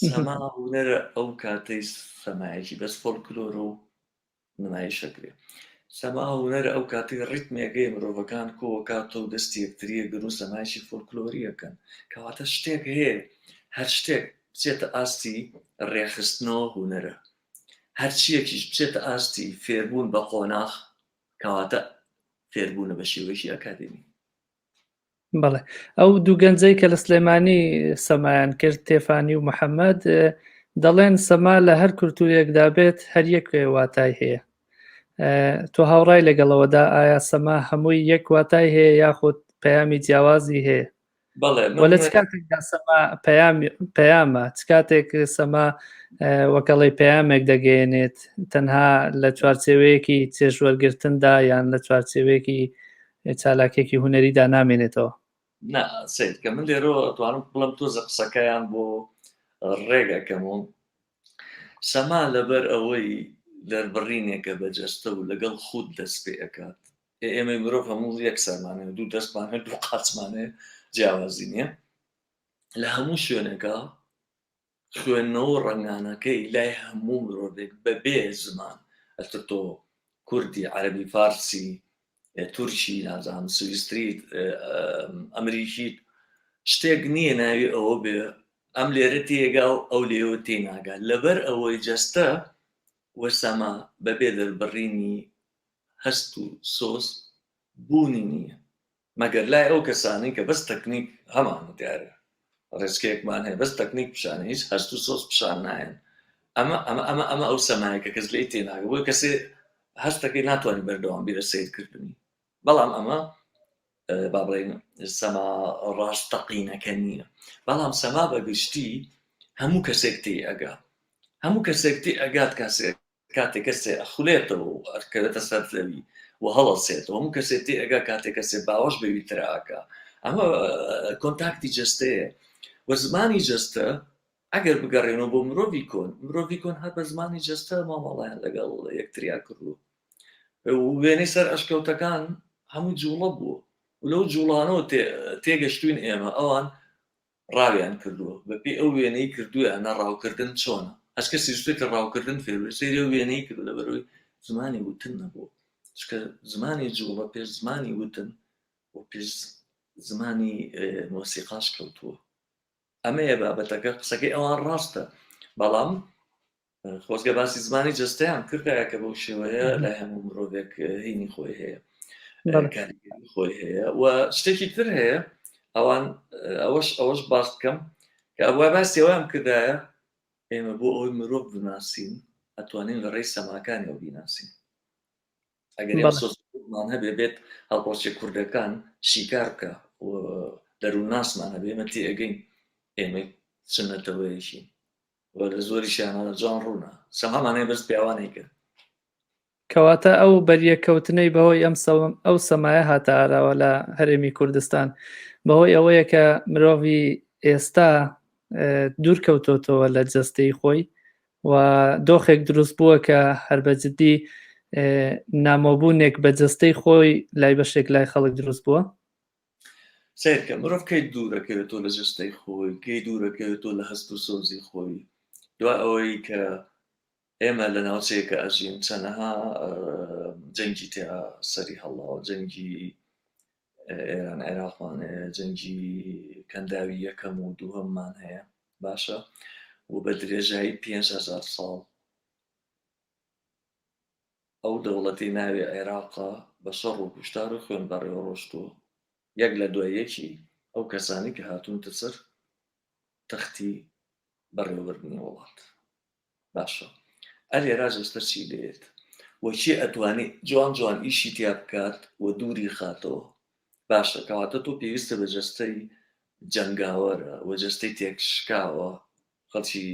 S2: سەما هونەرە ئەو کاتەی سەمایەکی بەس فۆلکلۆرە و نمایشەکرێ. سەما هونەرە ئەو کاتەی ڕیتمێکەی مرۆڤەکان کۆکاتەوە دەستی یەکتریە گرن و سەمایەکی فۆلکلۆریەکەن. کەواتە شتێک هەیە، هەر شتێک بچێتە ئاستی ڕێخستنەوە هونەرە، هەرچیەکیش بچێتە ئاستی فێربوون بە قۆناغ کەواتە فێربوونە بە شێوەیەکی ئەکادیمی.
S1: بەڵێ، ئەو دوو گەنجەی کە لە سلێمانی سەمایان کرد، تێفانی و محەممەد، دەڵێن سەما لە هەر کولتورێکدا بێت هەر یەک واتای هەیە. تۆ هاوڕای لەگەڵەوەدا؟ ئایا سەما هەمووی یەک واتای هەیە یاخود پەیامی جیاوازی هەیە؟
S2: بەڵێ.
S1: لە چ کاتێکدا سەما پەیام پەیامە؟ چ کاتێک سەما وەکەڵی پەیامێک دەگەیەنێت؟ تەنها لە چوارچێوەیەکی چێژوەرگرتندا یان لە چوارچێوەیەکی چالاکێکی هونەریدا نامێنێتەوە؟
S2: نا سەیر کە من لێرەوە ئەتوانم بڵێم تۆزە قسەکەیان بۆ ڕێگەکەم و سەما لەبەر ئەوەی دەربڕینێکە بە جەستە و لەگەڵ خود دەست پێ ئەکات. ئێمەی مرۆڤ هەموو یەکسانمان هەیە، دوو دەستمان هەیە، دوو قاچمان هەیە، جیاوازی نییە. لە هەموو شوێنێکا خوێندنەوە و ڕەنگانەکەی لای هەموو مرۆڤێک بەبێ زمان، ئەتر تۆ کوردی، عەرەبی، فارسی، تورکی، نازانم سویسریت، ئەمریکیت، شتێک نییە ناوی ئەوە بێ ئەم لێرە تێگا و ئەو لێوە تێناگا، لەبەر ئەوەی جەستە و سەما بەبێ دەربڕینی هەست و سۆز بوونی نییە، مەگەر لای ئەو کەسانەی کە بەس تەکنیک هەمانە دیارە ڕێچکەیەکمان هەیە بەس تەکنیک پیشانە هیچ هەست و سۆز پیشان نایەن ئەمە ئەمە ئەمە ئەمە ئەو سەمایە کە کەس لێی تێناگە بۆیە کەسێ هەستەکەی ناتوانانی بەردەوام بی لە سەیرکردنی بەڵام ئەمە با بڵێین سەما ڕاستەقینەکە نییە بەڵام سەما بە گشتی هەموو کەسێک تێ ئەگا هەموو کەسێک تێ ئەگات کاسێک کاتێ کەسێ ئەخولێتەوە و ئەکەوێتە سەر زەوی و هەڵەسێتەوە هەموو کەسێ تێ ئەگا کاتێ کەسێ باوەش بەوی ترا ئەکا ئەمە کۆنتاکتی جەستەیە و زمانی جەستە ئەگەر بگەڕێنەوە بۆ مرۆڤی کۆن مرۆڤی کۆن هەر بە زمانی جەستە مامەڵەیان لەگەڵ یەکتریا کردووە وێنەی سەر ئەشکەوتەکان هەموو جوڵە بووە و لەو جوڵانەوە تێگەشتوین ئێمە ئەوان ڕاویان کردووە بەپێی ئەو وێنەی کردوویانە ڕاوکردن چۆنە هەچ کەسی شتێکی ڕاوکردن فێر بێ سەیری ئەو وێنەی کردو لەبەرەوەی زمانی وتن نەبوو چونکە زمانی جوڵە پێش زمانی وتن و پێش زمانی مۆسیقاش کەوتووە ئەمەیە بابەتەکە قسەکەی ئەوان ڕاستە بەڵام خۆزگە باسی زمانی جەستەیان کردایە کە بەو شێوەیە لای هەموو مرۆڤێک هینی خۆی هەیە کاریگەری خۆی هەیە و شتێکی تر هەیە ئەوان ئەوەش ئەوەش باس بکەم کە ئەوە باسی ئەویان کردایە ئێمە بۆ ئەوەی مرۆڤ بناسین ئەتوانین لە ڕێی سەماکانیەوە بیناسین ئەگەر ئێمە سۆزمان هەبێ بێت هەڵپەڕکێ کوردەکان شیکار بکە و دەروونناسمان هەبێ ئێمە تێئەگەین ئێمە چ نەتەوەیەکین و لە زۆریشیانە جوان ڕوونە سەمامان هەیە بەس پیاوانەی کرد.
S1: کەواتە ئەو بەریەککەوتنەی بەهۆی ئەم ئەو سەمایە هاتە ئاراوە لە هەرێمی کوردستان بەهۆی ئەوەیە کە مرۆڤی ئێستا دوور کەوتۆتەوە لە جەستەی خۆی و دۆخێک دروست بووە کە هەر بە جدی نامۆبوونێک بە جەستەی خۆی لای بەشێک لای خەڵک دروست بووە.
S2: سەیرکە مرۆڤ کەی دوورەکەوێتەوە لە جەستەی خۆی کەی دوورەکەوێتەوە لە هەست و سۆزی خۆی دوای ئەوەی کە ئێمە لە ناوچەیەکە ئەژین چەنەها جەنگی تیا سەری هەڵاوە جەنگی ئێران عێراقمان هەیە جەنگی کەنداوی یەکەم و دووهەممان هەیە باشە و بە درێژایی 5هزار ساڵ ئەو دەوڵەتەی ناوی عێراقە بە شەڕ و کوشتار و خوێن بەڕێوە ڕۆشتووە، یەک لە دوای یەکی ئەو کەسانەی کە هاتوونەتە سەر تەختی بەڕێوەبردنی وڵات. باشە ئەلێرا جەستە چی لێت و کێ ئەتوانی جوان جوان ئیشی تیا بکات و دووری خاتەوە؟ باشە کەواتە تۆ پێویستە بە جەستەی جەنگاوەرە و جەستەی تێکشکاوە خەڵکی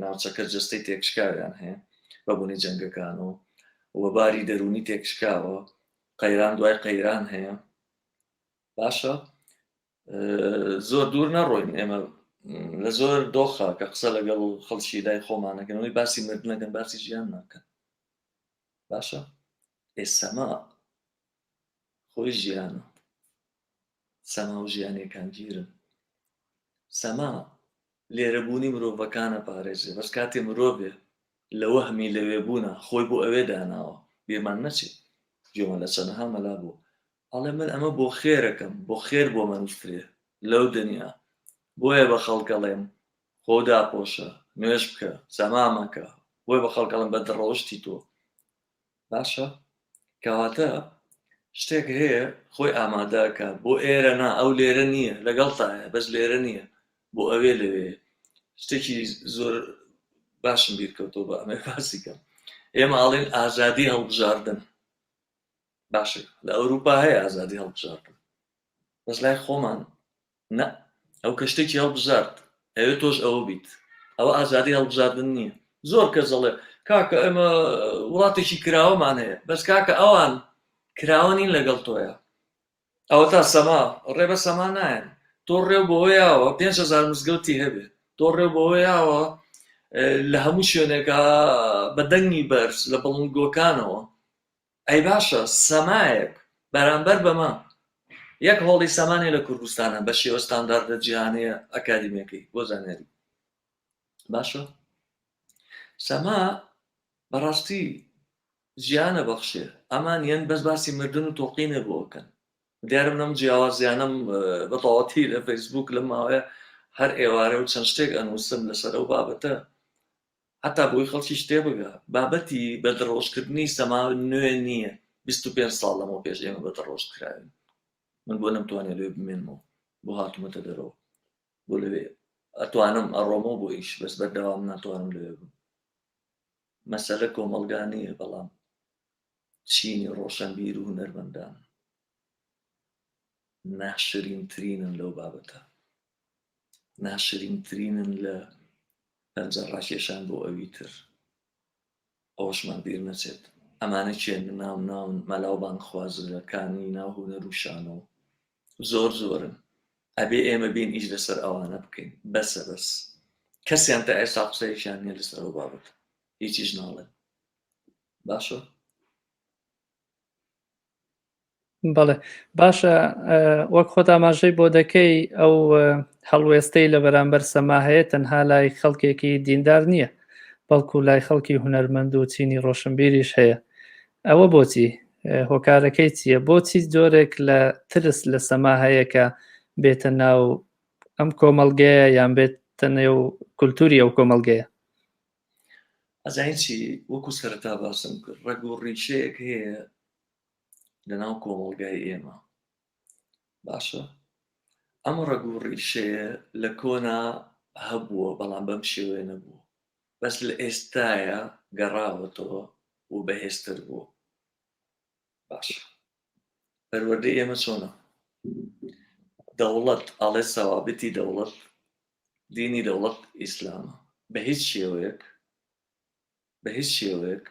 S2: ناوچەکە جەستەی تێکشکاویان هەیە بە بوونی جەنگەکان و و باری دەروونی تێکشکاوە قەیران دوای قەیران هەیە باشە زۆر دوور نەڕۆین ئێمە لە زۆر دۆخە کە قسە لەگەڵ خەڵکی لای خۆمانەکەنەوەی باسی مردنەکەن باسی ژیان ناکەن باشە ئێسەما خۆی ژیانە سەما و ژیان یەکانگیرن. سەما لێرەبوونی مرۆڤەکان ئەپارێزێ، بەس کاتێ مرۆڤێ لە وەهمی لەوێبوونا خۆی بۆ ئەوێ داناوە، بیرمان نەچێ گوێمان لە چەنەها مەلا بوو ئەڵێ من ئەمە بۆ خێرەکەم، بۆ خێر بۆ مەنووسترێ لەو دنیا، بۆیە بە خەڵک ئەڵێم خۆ داپۆشە، نوێژ بکە، سەما مەکە، بۆیە بە خەڵک ئەڵێم بەدڕەوشتی تۆ باشە کەواتە شتێک هەیە خۆی ئامادەکە بۆ ئێرە نا ئەو لێرە نییە لەگەڵتایە بەس لێرە نییە بۆ ئەوێ لەوێ شتێکی زۆر باشم بیرکەوتەوە بە ئەمە باسی کەم ئێمە ئاڵێن ئازادی هەڵبژاردن باشە لە ئەوروپا هەیە ئازادی هەڵبژاردن بەس لای خۆمان نا ئەو کە شتێکی هەڵبژارد ئەوێ تۆش ئەوە بیت ئەوە ئازادی هەڵبژاردن نییە زۆر کەس دەڵێ کاکە ئێمە وڵاتێکی کراوەمان هەیە بەس کاکە ئەوان کراوە نین لەگەڵ تۆیە ئەوە تا سەما ڕێ بە سەما نایەن تۆ ڕێو بەوە یاوە 5هزار مزگەوتی هەبێ تۆ ڕێو بەوە یاوە. لە هەموو شوێنێکا بە دەنگی بەرز لە بڵندگۆکانەوە. ئەی باشە سەمایەک بەرامبەر بەمە یەک هۆڵی سەمانێ لە کوردستانە بە شێوە ستانداردە جیهانیە ئەکادیمیەکەی بۆ زانیاری باشە سەما بەڕاستی ژیانە بەخشێ ئەمان یەن بەس باسی مردن و تۆقینێ بۆ ئەکەن دیارە من ئەم جیاوازیانەم بە تەواوەتی لە فەیسبوک لەم ماوەیە هەر ئێوارە و چەند شتێک ئەنووسم لەسەر ئەو بابەتە هەتا بۆی خەڵکیش تێبگا بابەتی بەدڕۆژکردنی سەما نوێ نییە 25 ساڵ لەمەوە پێش ئێمە بەدڕۆژ کراوین من بۆ نەمتوانێت لێ بمێنمەوە بۆ هاتوومەتە دەرەوە بۆ لەوێ ئەتوانم ئەڕۆمەوە بۆ ئیش بەس بەردەوام ناتوانم لەوێ بم مەسەلە کۆمەڵگا نییە بەڵام چینی ڕۆشەنبیر و هونەرمەندان ناشرینترینن لەو بابەتە ناشرینترینن لە پەنجە ڕاکێشان بۆ ئەوی تر ئەوەشمان بیر نەچێت ئەمانە کێن ناو ناون مەلا و بانگخوازەکانی ناو هونەر و شانۆ زۆر زۆرن ئەبێ ئێمە بین ئیش لەسەر ئەوانە بکەین بەسە بەس کەسیان تا ئێستا قسەیەکیان نییە لەسەر ئەو بابەتە هیچیش ناڵێن باشە
S1: بەڵێ باشە وەک خۆت ئاماژەی بۆ دەکەی ئەو هەڵوێستەی لە بەرامبەر سەما هەیە تەنها لای خەڵکێکی دیندار نییە بەڵکو لای خەڵکی هونەرمەند و چینی ڕۆشنبیریش هەیە ئەوە بۆچی هۆکارەکەی چییە؟ بۆچی جۆرێک لە ترس لە سەما هەیە کە بێتە ناو ئەم کۆمەڵگەیە یان بێتە نێو کولتوری ئەو کۆمەڵگەیە؟
S2: ئەزانی چی وەکو سەرەتا باسم کرد ڕەگ و ڕیشەیەک هەیە لە ناو کۆمەڵگای ئێمە باشە ئەم ڕەگ و ڕیشەیە لە کۆنا هەبووە بەڵام بەم شێوەیە نەبووە بەس لە ئێستایا گەڕاوەتەوە و بەهێزتر بووە باشە پەروەردەی ئێمە چۆنە دەوڵەت ئەڵێ سەوابتی دەوڵەت دینی دەوڵەت ئیسلامە بە هیچ شێوەیەک بە هیچ شێوەیەک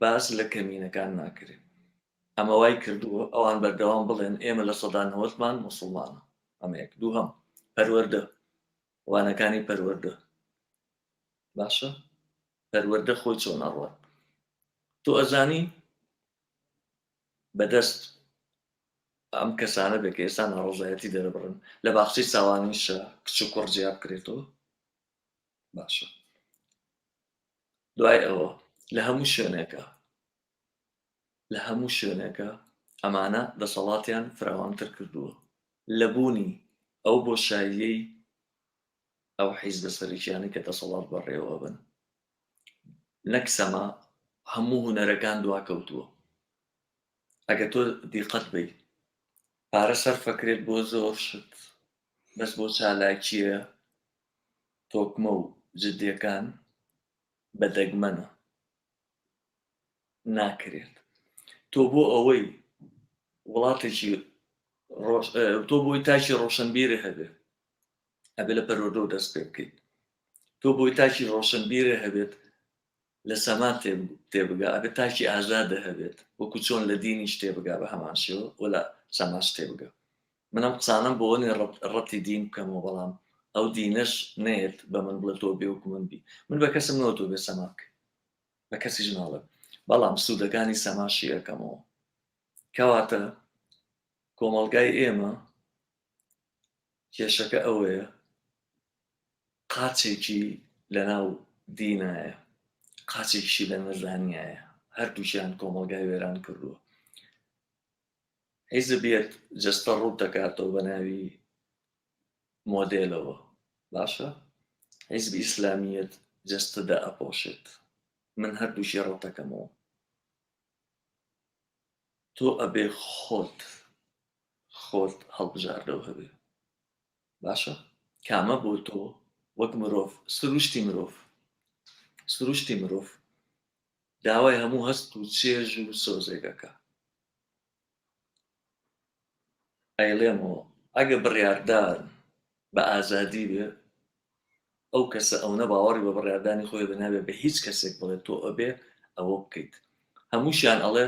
S2: باس لە کەمینەکان ناکرێت ئەمە وای کردووە ئەوان بەردەوام بڵێن ئێمە لە سەدا نەوەتمان موسڵمانە ئەمە یەک دووهەم پەروەردە وانەکانی پەروەردە باشە پەروەردە خۆی چۆن ئەڕوات تۆ ئەزانی بەدەست ئەم کەسانە بێ کە ئێستا ناڕەزایەتی دەربڕن لە باخچەی ساوانیشە کچ و کوڕ جیا بکرێتەوە باشە دوای ئەوە لە هەموو شوێنێکە لە هەموو شوێنێکە ئەمانە دەسەڵاتیان فراوانتر کردووە لە بوونی ئەو بۆشاییەی ئەو حیزبە سەرەکیانەی کە دەسەڵات بەڕێوەبن نەک سەما هەموو هونەرەکان دواکەوتووە ئەگەر تۆ دیقەت بی پارە سەرفەکرێت بۆ زۆر شت بەس بۆ چالاکیە تۆکمە و جدیەکان بە دەگمەنە ناکرێت تۆ بۆ ئەوەی وڵاتێکی تۆ بۆی تاکی ڕۆشنبیری هەبێ ئەبێ لە پەروەردەوە دەست پێ بکەیت تۆ بۆی تاکی ڕۆشنبیرێ هەبێت لە سەما تێبگا ئەبێت تاکی ئازادە هەبێت وەکو چۆن لە دینیش تێبگا بە هەمان شێوە و لە سەماش تێبگا من ئەم قسانەم بۆ نیە ڕەتی دین بکەمەوە بەڵام ئەو دینەش نێت بە من بڵێ تۆ بێ وەکو من بی من بە کەسم نەوە تۆ بێ سەما بکەی بە کەسیش ناڵێم بەڵام سوودەکانی سەماشی ئەەکەمەوە کەواتە کۆمەڵگای ئێمە کێشەکە ئەوەیە قاچێکی لەناو دینایە قاچێکیشی لە نەزانیایە هەردووکیان کۆمەڵگای وێران کردووە حیزب یەت جەستە ڕووت دەکاتەوە بە ناوی مۆدێلەوە باشە حیزبی ئیسلامیەت جەستە دائەپۆشێت من هەردووکی ڕەتەکەمەوە تۆ ئەبێ خۆت خۆت هەڵبژاردەو هەبێ باشە کامە بۆ تۆ وەک مرۆڤ سروشتی مرۆڤ سروشتی مرۆڤ داوای هەموو هەست و چێژ و سۆزێکەکە ئەیڵێمەوە ئەگە بڕیاردان بە ئازادی بێ ئەو کەسە ئەونە باوەڕی بە بڕیاردانی خۆی بە نابێ بە هیچ کەسێک بڵێ تۆ ئەبێ ئەوە بکەیت هەمووشیان ئەڵێ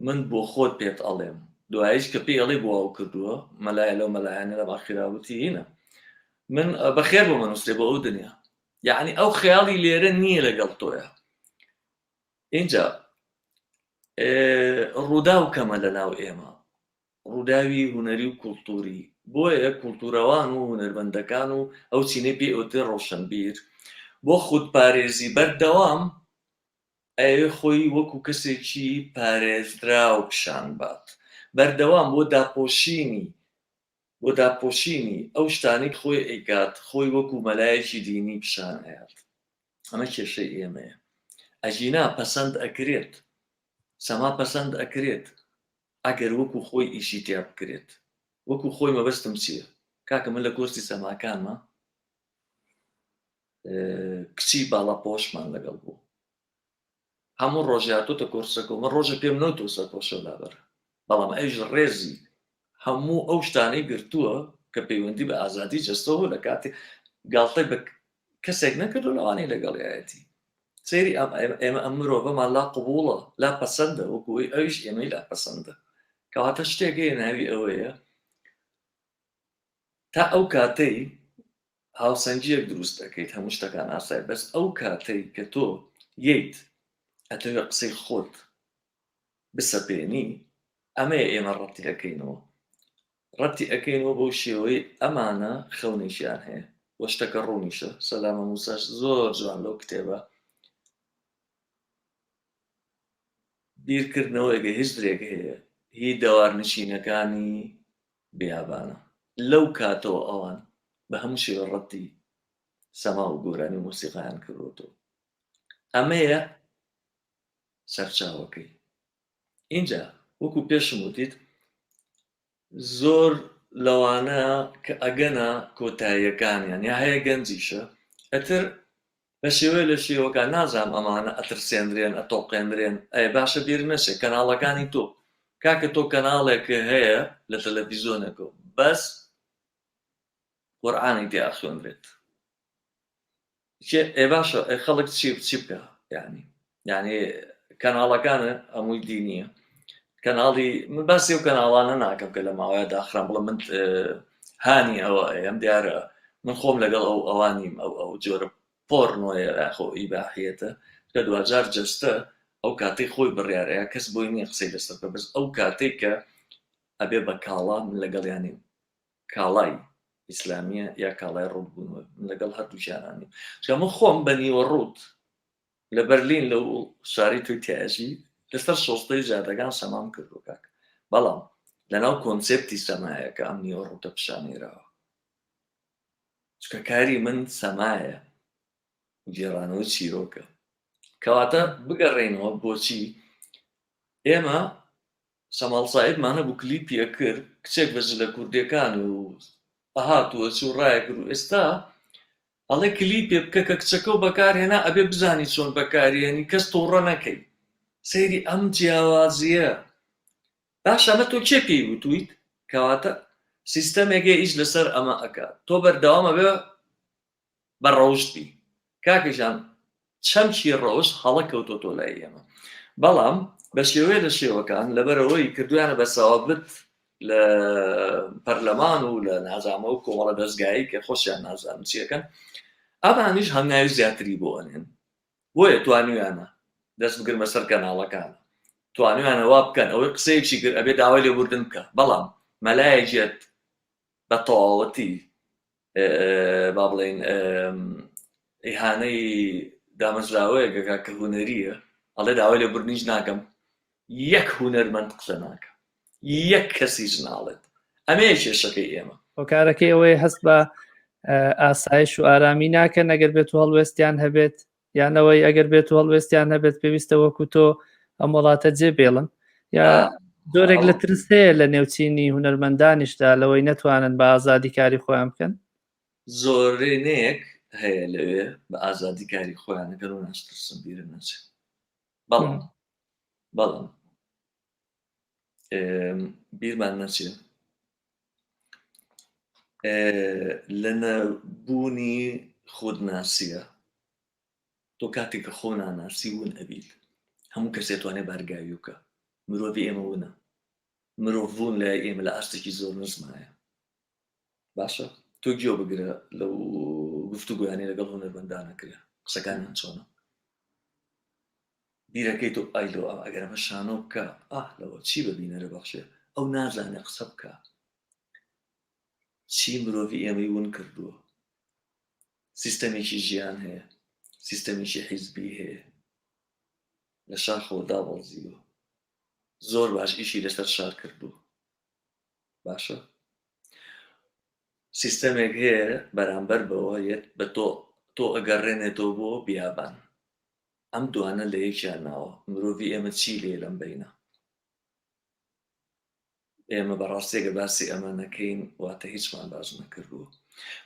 S2: من بۆ خۆت پێت ئەڵێم دوایش کە پێی ئەڵێ بۆ ئەو کردووە مەلایە لەو مەلایانە لە باخیرا وتی هینە من بەخێر بۆ مەنووسرێ بۆ ئەو دنیا. یعنی ئەو خەیاڵی لێرە نییە لەگەڵ تۆیە. ئینجا ڕووداو کەمە لە ناو ئێمە، ڕووداوی هونەری و کوڵتوری، بۆیە کوڵتورەوان و هونەرمەندەکان و ئەو چینەی پێی ئەوترێ ڕۆشنبیر بۆ خودپارێزی بەردەوام ئەیەوێ خۆی وەکو کەسێکی پارێزراو پیشان بات، بەردەوام بۆ داپۆشینی بۆ داپۆشینی ئەو شتانەی خۆی ئەیکات خۆی وەکو مەلایەکی دینی پیشان ئەیات. ئەمە کێشەی ئێمەیە. ئەگینا پەسەند ئەکرێت، سەما پەسەند ئەکرێت ئەگەر وەکو خۆی ئیشی تیا بکرێت. وەکو خۆی مەبەستم چییە؟ کاکە من لە کۆرسی سەماکانما کچی باڵاپۆشمان لەگەڵ بوو. هەموو ڕۆژێ هاتۆتە کۆرسەکە و من ڕۆژێ پێم نەوتووە سەرپۆشە لابەرە، بەڵام ئەویش ڕێزی هەموو ئەو شتانەی گرتووە کە پەیوەندی بە ئازادی جەستەوە لە کاتی گاڵتەی بە کەسێک نەکردو لەوانەی لەگەڵیایەتی. سەیری ئەم ئێمە ئەم مرۆڤەمان لا قبوڵە لا پەسەندە وەکو ئەوەی ئەویش ئێمەی لا پەسەندە. کەواتە شتێک هەیە ناوی ئەوەیە تا ئەو کاتەی هاوسەنگیەک دروست ئەکەیت هەموو شتەکان ئاسای بەس ئەو کاتەی کە تۆ یەیت ئەتەوێ قسەی خۆت بسەپێنی ئەمەیە ئێمە ڕەتی ئەکەینەوە ڕەتی ئەکەینەوە بەو شێوەی ئەمانە خەونێکیان هەیە وە شتەکە ڕوونیشە سەلامە موساش زۆر جوان لەو کتێبە بیرکردنەوەیەکە هزرێک هەیە هی دەوارنشینەکانی بیابانە. لەو کاتەوە ئەوان بە هەموو شێوە ڕەتی سەما و گۆرانی و مۆسیقایان کردووەتەوە. ئەمەیە سەرچاوەکەی. ئینجا وەکو پێشم وتیت زۆر لەوانە کە ئەگەنە کۆتاییەکانیان یا هەیە گەنجیشە ئەتر بە شێوەیە لە شێوەکان نازانم ئەمانە ئەترسێندرێن ئەتۆقێندرێن ئەی باشە بیر نەچێ کەناڵەکانی تۆ کاکە تۆ کەناڵێک هەیە لە تەلەفیزۆنێکەوە بەس قورئانی تێ ئەخوێنرێت چێ ئێ باشە ئێ خەڵک چی چی بکە یعنی یعنی کەناڵەکان هەمووی دینیە کەناڵی من باسی ئەو کەناڵانە ناکەم کە لە ماوەیە داخران بڵێ من هانی ئەوە ئەم دیارە من خۆم لەگەڵ ئەو ئەوانیم ئەو ئەو جۆرە پۆرنۆیە یاخۆ ئیباحیەتە کە دواجار جەستە ئەو کاتەی خۆی بڕیارەیە کەس بۆی نییە قسەی لەسەر بکە بەس ئەو کاتەی کە ئەبێ بە کاڵا من لەگەڵیان نیم کاڵای ئیسلامیە یا کاڵای ڕووت بوونەوە من لەگەڵ هەردووکیانان نیم چونکە من خۆم بە نیوە ڕووت لە بەرلین لەو شاری تۆی تیاژی لەسەر شۆستەی جادەکان سەمام کردو کاک بەڵام لەناو کۆنسێپتی سەمایە کە ئەم نیوە ڕووتە پیشانێراوە چونکە کاری من سەمایە گێڕانەوەی چیرۆکە کەواتە بگەڕێینەوە بۆچی ئێمە شەماڵ سائیبمان هەبوو کلیپی ئەکرد کچێک بە جلە کوردیەکان و ئەهات و ئەچوو ڕایەکرد و ئێستا ئەڵێ کلیپێ بکە کە کچەکە و بەکارهێنا ئەبێ بزانی چۆن بەکارێنی کەس توڕە نەکەی سەیری ئەم جیاوازیە باشە ئەمە تۆ کێ پێی وتویت کەواتە سیستەمێک هەیە ئیش لەسەر ئەمە ئەکات تۆ بەردەوام ئەبێ بە ڕەوشت بی کاکە گیان چەمکی ڕەوشت هەڵە کەوتۆتەوە لای ئێمە بەڵام بە شێوەیە لە شێوەکان لەبەرەوەی کردویانە بە سەوابت لە پەرلەمان و لە نازامە و کۆمەڵە دەستگایی کە خۆشیان نازانن چیەکەن ئەمانیش هەنگاوی زیاتری بۆ ئەنێن بۆیە توانیویانە دەست بگرمە سەر کەناڵەکان توانیویانە وا بکەن ئەوەی قسەیەکی کرد ئەبێ داوای لێبوردن بکە بەڵام مەلایەکیت بە تەواوەتی با بڵێین ئیهانەی دامەزراوەیەک ئەکا کە هونەرییە ئەڵێ داوای لێبوردنیش ناکەم یەک هونەرمەند قسە ناکە یەک کەسیش ناڵێت ئەمەیە کێشەکەی ئێمە
S1: هۆکارەکەی ئەوەیە هەست بە ئاسایش و ئارامی ناکەن ئەگەر بێت و هەڵوێستیان هەبێت یانەوەی ئەگەر بێت و هەڵوێستیان هەبێت پێویستە وەکو تۆ ئەم وڵاتە جێ بێڵن یا جۆرێک لە ترس هەیە لە نێوچینی هونەرمەندانیشدا لەوەی نەتوانن بە ئازادی کاری خۆیان بکەن
S2: زۆرینەیەک هەیە لەوێ بە ئازادی کاری خۆیان ئەکەن و ناشترسن بیرم نەچێت بەڵام بەڵام بیرمان نەچێت لە نەبوونی خودناسیە تۆ کاتێک کە خۆ ناناسی ون ئەبیت هەموو کەسێ توانێ بارگاوی بکە مرۆڤی ئێمە ونە مرۆڤ بوون لای ئێمە لە ئاستێکی زۆر نزمایە باشە تۆ گوێ بگرە لەو گفتوگۆیانەی لەگەڵ هونەرمەندان ئەکرێ قسەکانیان چۆنە بیرەکەی تۆ ئای لۆ ئەگەر ئەمە شانۆ بکە ئاه لەوە چی بە بینەرە بەخشێ ئەو نازانێ قسە بکە چی مرۆڤی ئێمەی ون کردووە سیستەمێکی ژیان هەیە سیستەمێکی حیزبی هەیە لە شاخەوە دابەزیوە زۆر باش ئیشی لەسەر شار کردووە باشە سیستەمێک هەیە بەرامبەر بەوە یەت بە تۆ تۆ ئەگەڕێنێتەوە بۆ بیابان ئەم دوانە لە یەکیان ناوە مرۆڤی ئێمە چی لێ لەم بینە ئێمە بەڕاستی گەر باسی ئەمە نەکەین واتە هیچمان باس نەکردووە.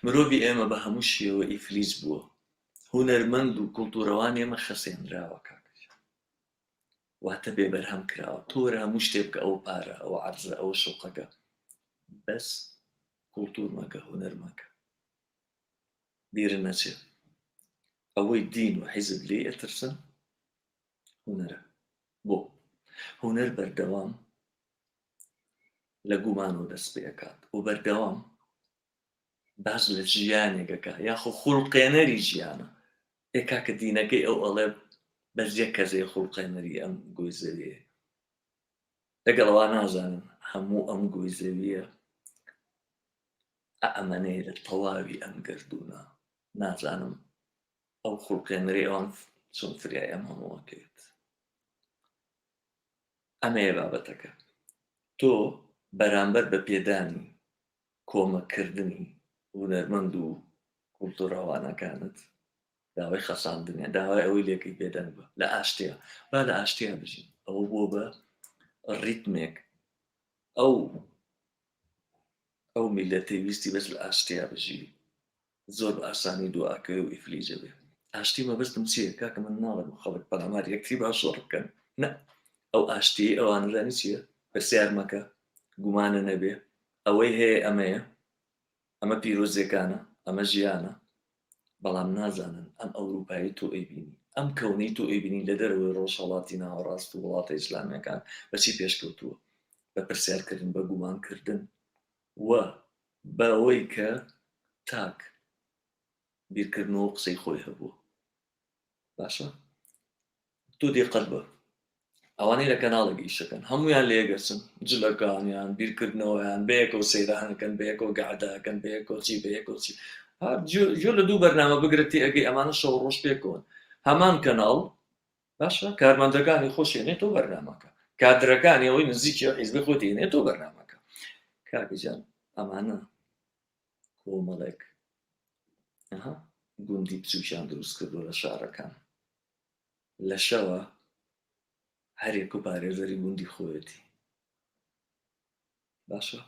S2: مرۆڤی ئێمە بە هەموو شێوە ئیفلیج بووە. هونەرمەند و کوڵتوورەوانی ئێمە خەسێنراوە کاکە گیان. واتە بێ بەرهەم کراوە. تۆ وەرە هەموو شتێ بکە ئەوە پارە، ئەوە عەرزە، ئەوە شوقەکە. بەس کوڵتوور مەکە، هونەر مەکە. بیرت نەچێ ئەوەی دین و حیزب لێی ئەترسن هونەرە. بۆ؟ هونەر بەردەوام لە گومانەوە دەست پێ ئەکات و بەردەوام باس لە ژیانێک ئەکا یاخۆ خوڵقێنەری ژیانە. ئێ کاکە دینەکەی ئەو ئەڵێ بەس یەک کەس هەیە خوڵقێنەری ئەم گۆی زەویەیە. لەگەڵ ئەوە نازانن هەموو ئەم گۆی زەویە ئەمەنەیە لە تەواوی ئەم گەردوونە. نازانم ئەو خوڵقێنەری ئەوان چۆن فریای ئەم هەمووە کەوێت. ئەمەیە بابەتەکە. تۆ بەرامبەر بە پێدانی کۆمەککردنی هونەرمەند و کوڵتوورەوانەکانت داوای خەساندنیان، داوای ئەوەی لێکەی بێدەنگ بە لە ئاشتیا، با لە ئاشتیا بژین. ئەوە بووە بە ڕیتمێک ئەو ئەو میلەتەی ویستی بەس لە ئاشتیا بژی زۆر بە ئاسانی دوا ئەکەوێ و ئیفلیج ئەبێ. ئاشتی مەبەستم چییە کاکە من ناڵێم خەڵک پەلاماری یەکتری با شەڕ بکەن نە ئەو ئاشتیەی ئەوانە زانی چییە پرسیار مەکە گومانە نەبێ ئەوەی هەیە ئەمەیە ئەمە پیرۆزیەکانە ئەمە ژیانە بەڵام نازانن ئەم ئەوروپایی تۆ ئەیبینی ئەم کەونەی تۆ ئەیبینی لە دەرەوەی ڕۆژهەڵاتی ناوەڕاست و وڵاتە ئیسلامیەکان بەچی پێشکەوتووە بە پرسیارکردن بە گومانکردن و بەوەی کە تاک بیرکردنەوە و قسەی خۆی هەبووە باشە تۆ دیقەت بە ئەوانەی لە کەناڵێک ئیشەکەن هەمویان لە یەکەچن جلەکانیان بیرکردنەوەیان بەیەکەوە سەیرانەکەن بەیەکەوە گەعدەکەن بەیەکەوە چی بەیەکەوە چی جۆ لە دوو بەرنامە بگرە تێ ئەگەی ئەمانە شەو ڕۆژ پێکەوەن هەمان کەناڵ باشە کارمەندەکانی خۆشی نێتۆ بەرنامەکە کادرەکانی ئەوەی نزیکی حیزبی خۆتی نێتۆ بەرنامەکە کاکە گیان ئەمانە کۆمەڵێک گوندی بچووکیان دروست کردو لە شارەکان لە شەوە هەرێک و پارێزەری گوندی خۆیەتی باشە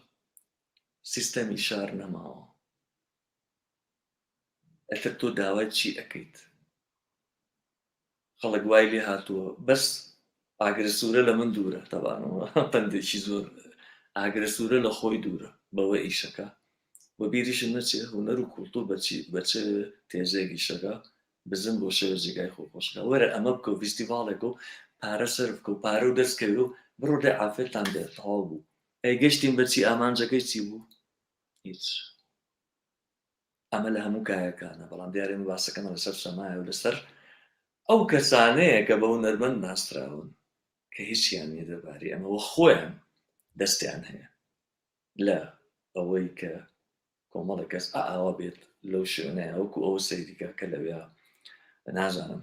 S2: سیستەمی شار نەماوە ئەتر تۆ داوای چی ئەەکەیت خەڵک وای لێ هاتووە بەس ئاگرە سوورە لە من دوورە تەبانەوە پەندێکی زۆر ئاگرە سوورە لە خۆی دوورە بەوە ئیشەکە و بیریشم نەچێ هونەر و کوڵتور بەچی بەچ تێزێک ئیشەکە بزن بۆ شێوە جێگای خۆ خۆشکە وەرە ئەمە بکە و فیستیڤاڵێک و پارە سەرف بکە و پارە و دەستکەوی و بڕۆ لێ عافێتان بێت تەواو بوو ئەی گەشتین بەچی ئامانجەکەی چی بوو هیچ ئەمە لە هەموو کایەکانە، بەڵام دیارە ئێمە باسەکەمان لەسەر سەمایە و لەسەر ئەو کەسانەیە کە بە هونەرمەند ناسراون کە هیچیان نییە دەربارەی ئەمە و خۆیان دەستیان هەیە لە ئەوەی کە کۆمەڵێک کەس ئاوا بێت لەو شوێنەیە وەکو ئەوە سەیریکە کە لەوێ نازانم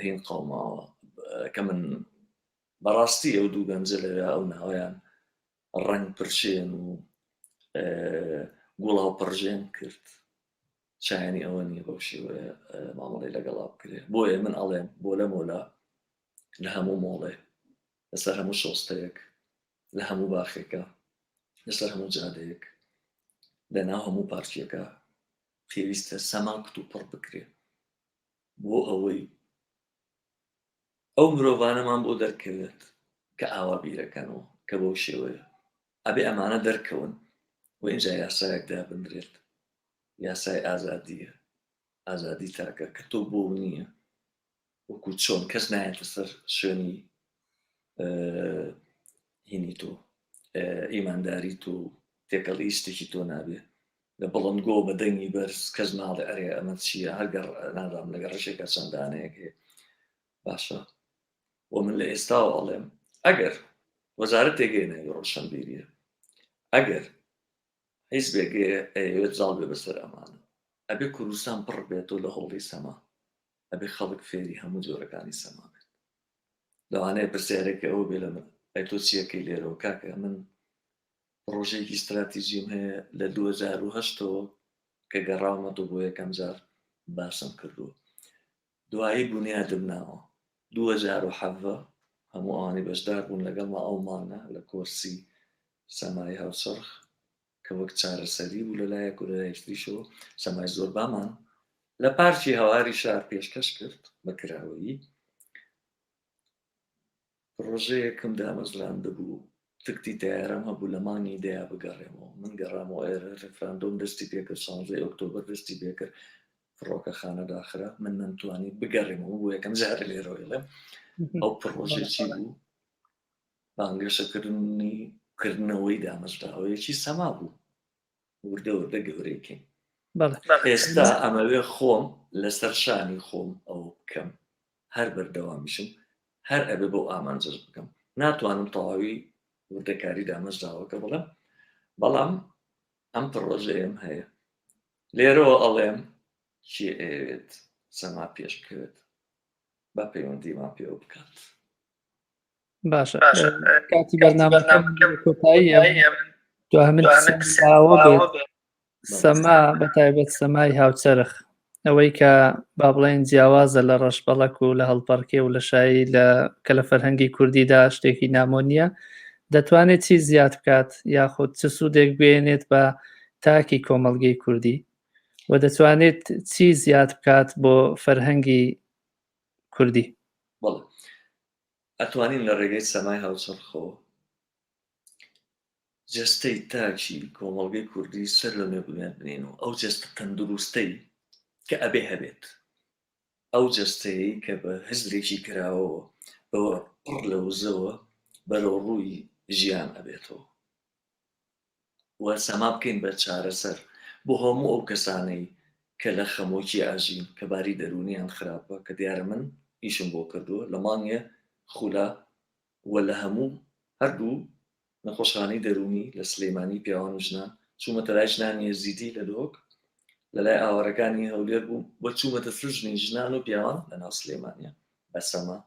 S2: هین قەوماوە کە من بەڕاستی ئەو دوو گەنجە لەوێ ئەو ناوەیان ڕەنگ پرشێن و گوڵاو پڕژێن کرد شایانی ئەوە نییە بەو شێوەیە مامەڵەی لەگەڵا بکرێ بۆیە من ئەڵێم بۆ لە مۆلا لە هەموو مۆڵێ لەسەر هەموو شۆستەیەک لە هەموو باخێکە لەسەر هەموو جادەیەک لە ناو هەموو پارچەکە پێویستە سەما کتوپڕ بکرێ بۆ ئەوەی ئەو مرۆڤانەمان بۆ دەرکەوێت کە ئاوا بیرەکەنەوە کە بەو شێوەیە ئەبێ ئەمانە دەرکەون و ئینجا یاسایەک دابنرێت یاسای ئازادیە ئازادی تاکە کە تۆ بۆ نییە وەکو چۆن کەس نایەتە سەر شوێنی هینی تۆ ئیمانداری تۆ تێکەڵی شتێکی تۆ نابێ. لە بڵندگۆ بە دەنگی بەرز کەس ناڵێ ئەرێ ئەمە چییە هەر گەڕ نازانم لە گەڕەکێکا چەند دانەیەک هەیە باشە و من لە ئێستاوە ئەڵێم ئەگەر وەزارەتێک هەیە ناوی ڕۆشنبیریە ئەگەر حیزبێک هەیە ئەیەوێت زاڵ بێ بەسەر ئەمانە ئەبێ کوردستان پڕ بێتەوە لە هۆڵی سەما ئەبێ خەڵک فێری هەموو جۆرەکانی سەما بێت لەوانەیە پرسیارێکە ئەوە بێ لە من ئەی تۆ چیەکەی لێرەوە کاکە من پڕۆژەیەکی ستراتیجیم هەیە لە 2008 ەوە کە گەڕاومەتەوە بۆ یەکەم جار باسم کردووە دوایی بونیادم ناوە 2017 هەموو ئەوانەی بەشدار بوون لەگەڵما ئەو مانگە لە کۆرسی سەمای هاوچەرخ کە وەک چارەسەری بوو لەلایەک و لەلایەکی تریشەوە سەمای زۆربامان لە پارکی هەواری شار پێشکەش کرد بە کراوەیی پڕۆژەیەکم دامەزراندبوو، تکتی تەیارەم هەبوو لە مانگی دەیا بگەڕێمەوە، من گەڕامەوە ئێرە، ڕیفراندۆم دەستی پێکرد، شانزەی ئۆکتۆبەر دەستی پێکرد، فڕۆکەخانە داخرا، من نەمتوانی بگەڕێمەوە، بۆ یەکەم جارە لێرەوە ئەڵێم، ئەو پڕۆژەی چی بوو؟ بانگەشەکردنی کردنەوەی دامەزراوەیەکی سەما بوو، وردە وردە گەورەی کەین. ئێستا ئەمەوێ خۆم لەسەر شانی خۆم ئەوە بکەم، هەر بەردەوامیشم هەر ئەبێ بەو ئامانجەش بکەم ناتوانم تەواوی وردەکاری دامەزراوەکە بڵێم بەڵام ئەم پڕۆژەیەم هەیە لێرەوە ئەڵێم کێ ئەیەوێت سەما پێش بکەوێت با پەیوەندیمان پێوە بکات
S1: باشە کاتی بەرنامەکە کۆتاییە دوامن ئاوە بێت سەما بە تایبەت سەمای هاوچەرخ ئەوەی کە با بڵێن جیاوازە لە ڕەشبەڵەک و لە هەڵپەڕکێ و لە شایی لە کە لە فەرهەنگی کوردیدا شتێکی نامۆ نییە دەتوانێت چی زیاد بکات یاخود چ سوودێک بێنێت بە تاکی کۆمەڵگەی کوردی و دەتوانێت چی زیاد بکات بۆ فەرهەنگی کوردی؟
S2: بەڵێ ئەتوانین لە ڕێگەی سەمای هاوچەرخەوە جەستەی تاکی کۆمەڵگەی کوردی سەر لە نوێ بنیات بنێین و ئەو جەستە تەندروستەی کە ئەبێ هەبێت، ئەو جەستەیەی کە بە هزرێکی کراوەوە، بە پڕ لە وزەوە بەرەو ڕووی ژیان ئەبێتەوە و سەما بکەین بە چارەسەر بۆ هەموو ئەو کەسانەی کە لە خەمۆکی ئەژین، کە باری دەروونیان خراپە، کە دیارە من ئیشم بۆ کردووە لە مانگێ خولا و لە هەموو هەردوو نەخۆشخانەی دەروونی لە سلێمانی پیاوان و ژنان، چوومەتە لای ژنانی ئێزیدی لە دهۆک، لە لای ئاوارەکانی هەولێر بووم و چوومەتە سجنی ژنان و پیاوان لە ناو سلێمانیا بە سەما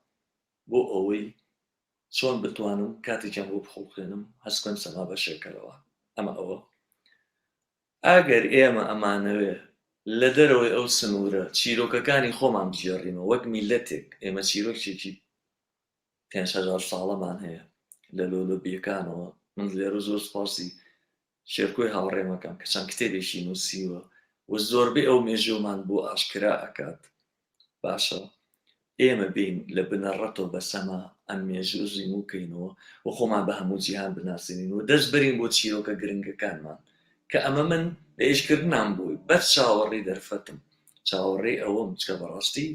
S2: بۆ ئەوەی چۆن بتوانم کاتێکیان بۆ بخوڵقێنم هەست بکەن سەما بەشێکە لەوان. ئەمە ئەوە. ئەگەر ئێمە ئەمانەوێ لە دەرەوەی ئەو سنوورە چیرۆکەکانی خۆمان بگێڕینەوە وەک میللەتێک، ئێمە چیرۆکێکی 5000 ساڵەمان هەیە لە لۆلۆبیەکانەوە من لێرە زۆر سپاسی شێرکۆی هاوڕێمەکەم کە چەند کتێبێکی نووسیوە و زۆربەی ئەو مێژوومان بۆ ئاشکرا ئەکات باشە ئێمە بین لە بنەڕەتەوە بە سەما ئەم مێژوو زیموو کەینەوە و خۆمان بە هەموو جیهان بناسێنین و دەست بەرین بۆ چیرۆکە گرنگەکانمان کە ئەمە من لە ئیشکردنام بووی بەس چاوەڕێی دەرفەتم چاوەڕێی ئەوەم چکە بەڕاستی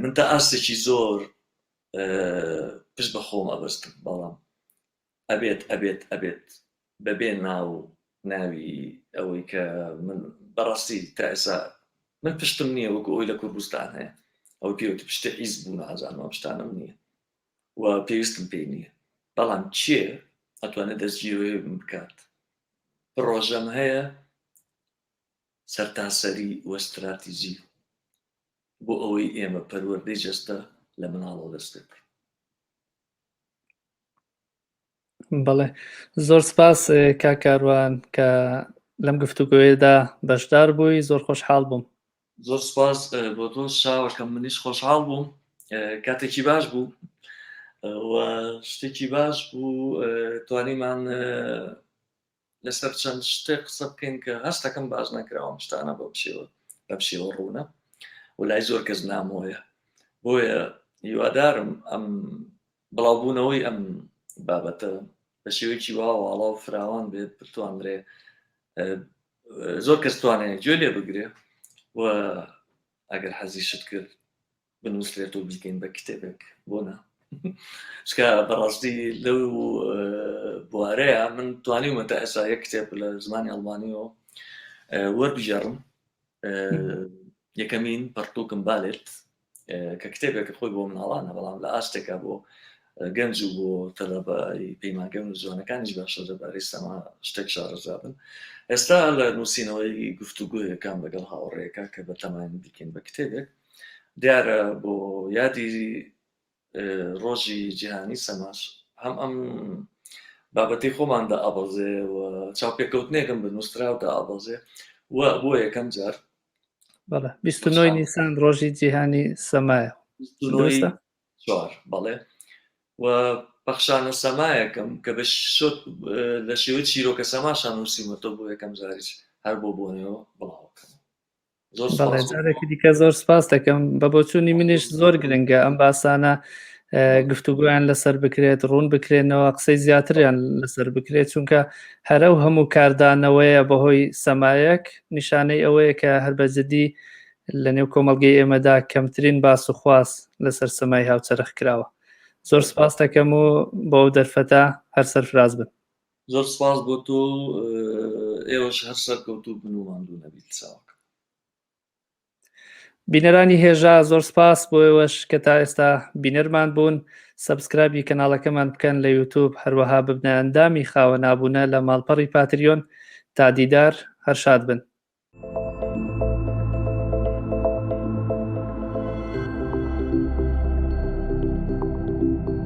S2: من تا ئاستێکی زۆر پشت بە خۆم ئەبەستم بەڵام ئەبێت ئەبێت ئەبێت بەبێ ناو ناوی ئەوەی کە من بەڕاستی تا ئێسا من پشتم نییە وەکو ئەوی لە کوردستان هەیە ئەو پێوتی پشتە حیز بوو نازانم ئەم شتانم نییە و پێویستم پێی نییە بەڵام کێ ئەتوانێت دەستگیرۆی بکات پڕۆژەم هەیە سەرتاسەری و ستراتیجی بۆ ئەوەی ئێمە پەروەردەی جەستە لە مناڵەوە دەست پێ بکەین.
S1: بەڵێ زۆر سپاس کاک کاروان کە لەم گفتوگۆیەدا بەشدار بووی زۆر خۆشحاڵ بووم.
S2: زۆر سپاس بۆ تۆ شاوەکەم منیش خۆشحاڵ بووم کاتێکی باش بوو و شتێکی باش بوو توانیمان لەسەر چەند شتێک قسە بکەین کە هەستەکەم باس نەکراوە شتانە بەم شێوە بەم شێوە ڕوونە و لای زۆر کەس نامۆیە بۆیە هیوادارم ئەم بڵاوبوونەوەی ئەم بابەتە بە شێوەیەکی وا واڵا و فراوان بێت بتوانرێ زۆر کەس توانێت گوێ لێ بگرێ و ئەگەر حەزیشت کرد بنووسرێت و بیکەین بە کتێبێک بۆ نا چکە بەڕاستی لەو بوارەیە من توانیومە تا ئێستا یەک کتێب لە زمانی ئەڵمانیەوە. وەربگێڕم. یەکەمین پەڕتووکم بالێت کە کتێبێکە خۆی بۆ مناڵانە بەڵام لە ئاستێکا بۆ گەنج و بۆ تەلەبەی پەیمانگە و جوانەکانیش باشە لەبارەی سەما شتێک شارەزا بن. ئێستا لە نووسینەوەی گفتوگۆیەکان لەگەڵ هاوڕێیەکە کە بەتەماین بیکەین بە کتێبێک. دیارە بۆ یادی ڕۆژی جیهانی سەماش هەم ئەم بابەتی خۆمان دائەبەزێ و چاوپێکەوتنێکم بە نووسراو دائەبەزێ و بۆ یەکەم جار
S1: بەڵێ 29 نیسان ڕۆژی جیهانی سەمایە
S2: چوار بەڵێ و پەخشانە سەمایەکەم کە بە شۆت لە شێوەی چیرۆکە سەماشان نووسیومەتەوە بۆ یەکەم جاریش هەر بۆ بۆنەوە بڵاوکەم.
S1: بەڵێ جارێکی دیکە زۆر سپاس دەکەم. بە بۆچوونی منیش زۆر گرنگە ئەم باسانە گفتوگۆیان لەسەر بکرێت، ڕوون بکرێنەوە، قسەی زیاتریان لەسەر بکرێت، چونکە هەرە و هەموو کاردانەوەیە بەهۆی سەمایەک نیشانەی ئەوەیە کە هەر بە جدی لە نێو کۆمەڵگەی ئێمەدا کەمترین باس و خواست لەسەر سەمای هاوچەرخ کراوە. زۆر سپاس دەکەم و بۆ ئەو دەرفەتە هەر سەرفراز بن.
S2: زۆر سپاس بۆ تۆ و ئێوەش هەر سەرکەوتوو بن و ماندوو نەبیت چاوەکەم.
S1: بینەرانی هێژا زۆر سپاس بۆ ئێوەش کە تا ئێستا بینەرمان بوون. subscribe ی کەناڵەکەمان بکەن لە یوتوب، هەروەها ببنە ئەندامی خاوەن ئابوونە لە ماڵپەڕی پاتریۆن. تا دیدار هەر شاد بن.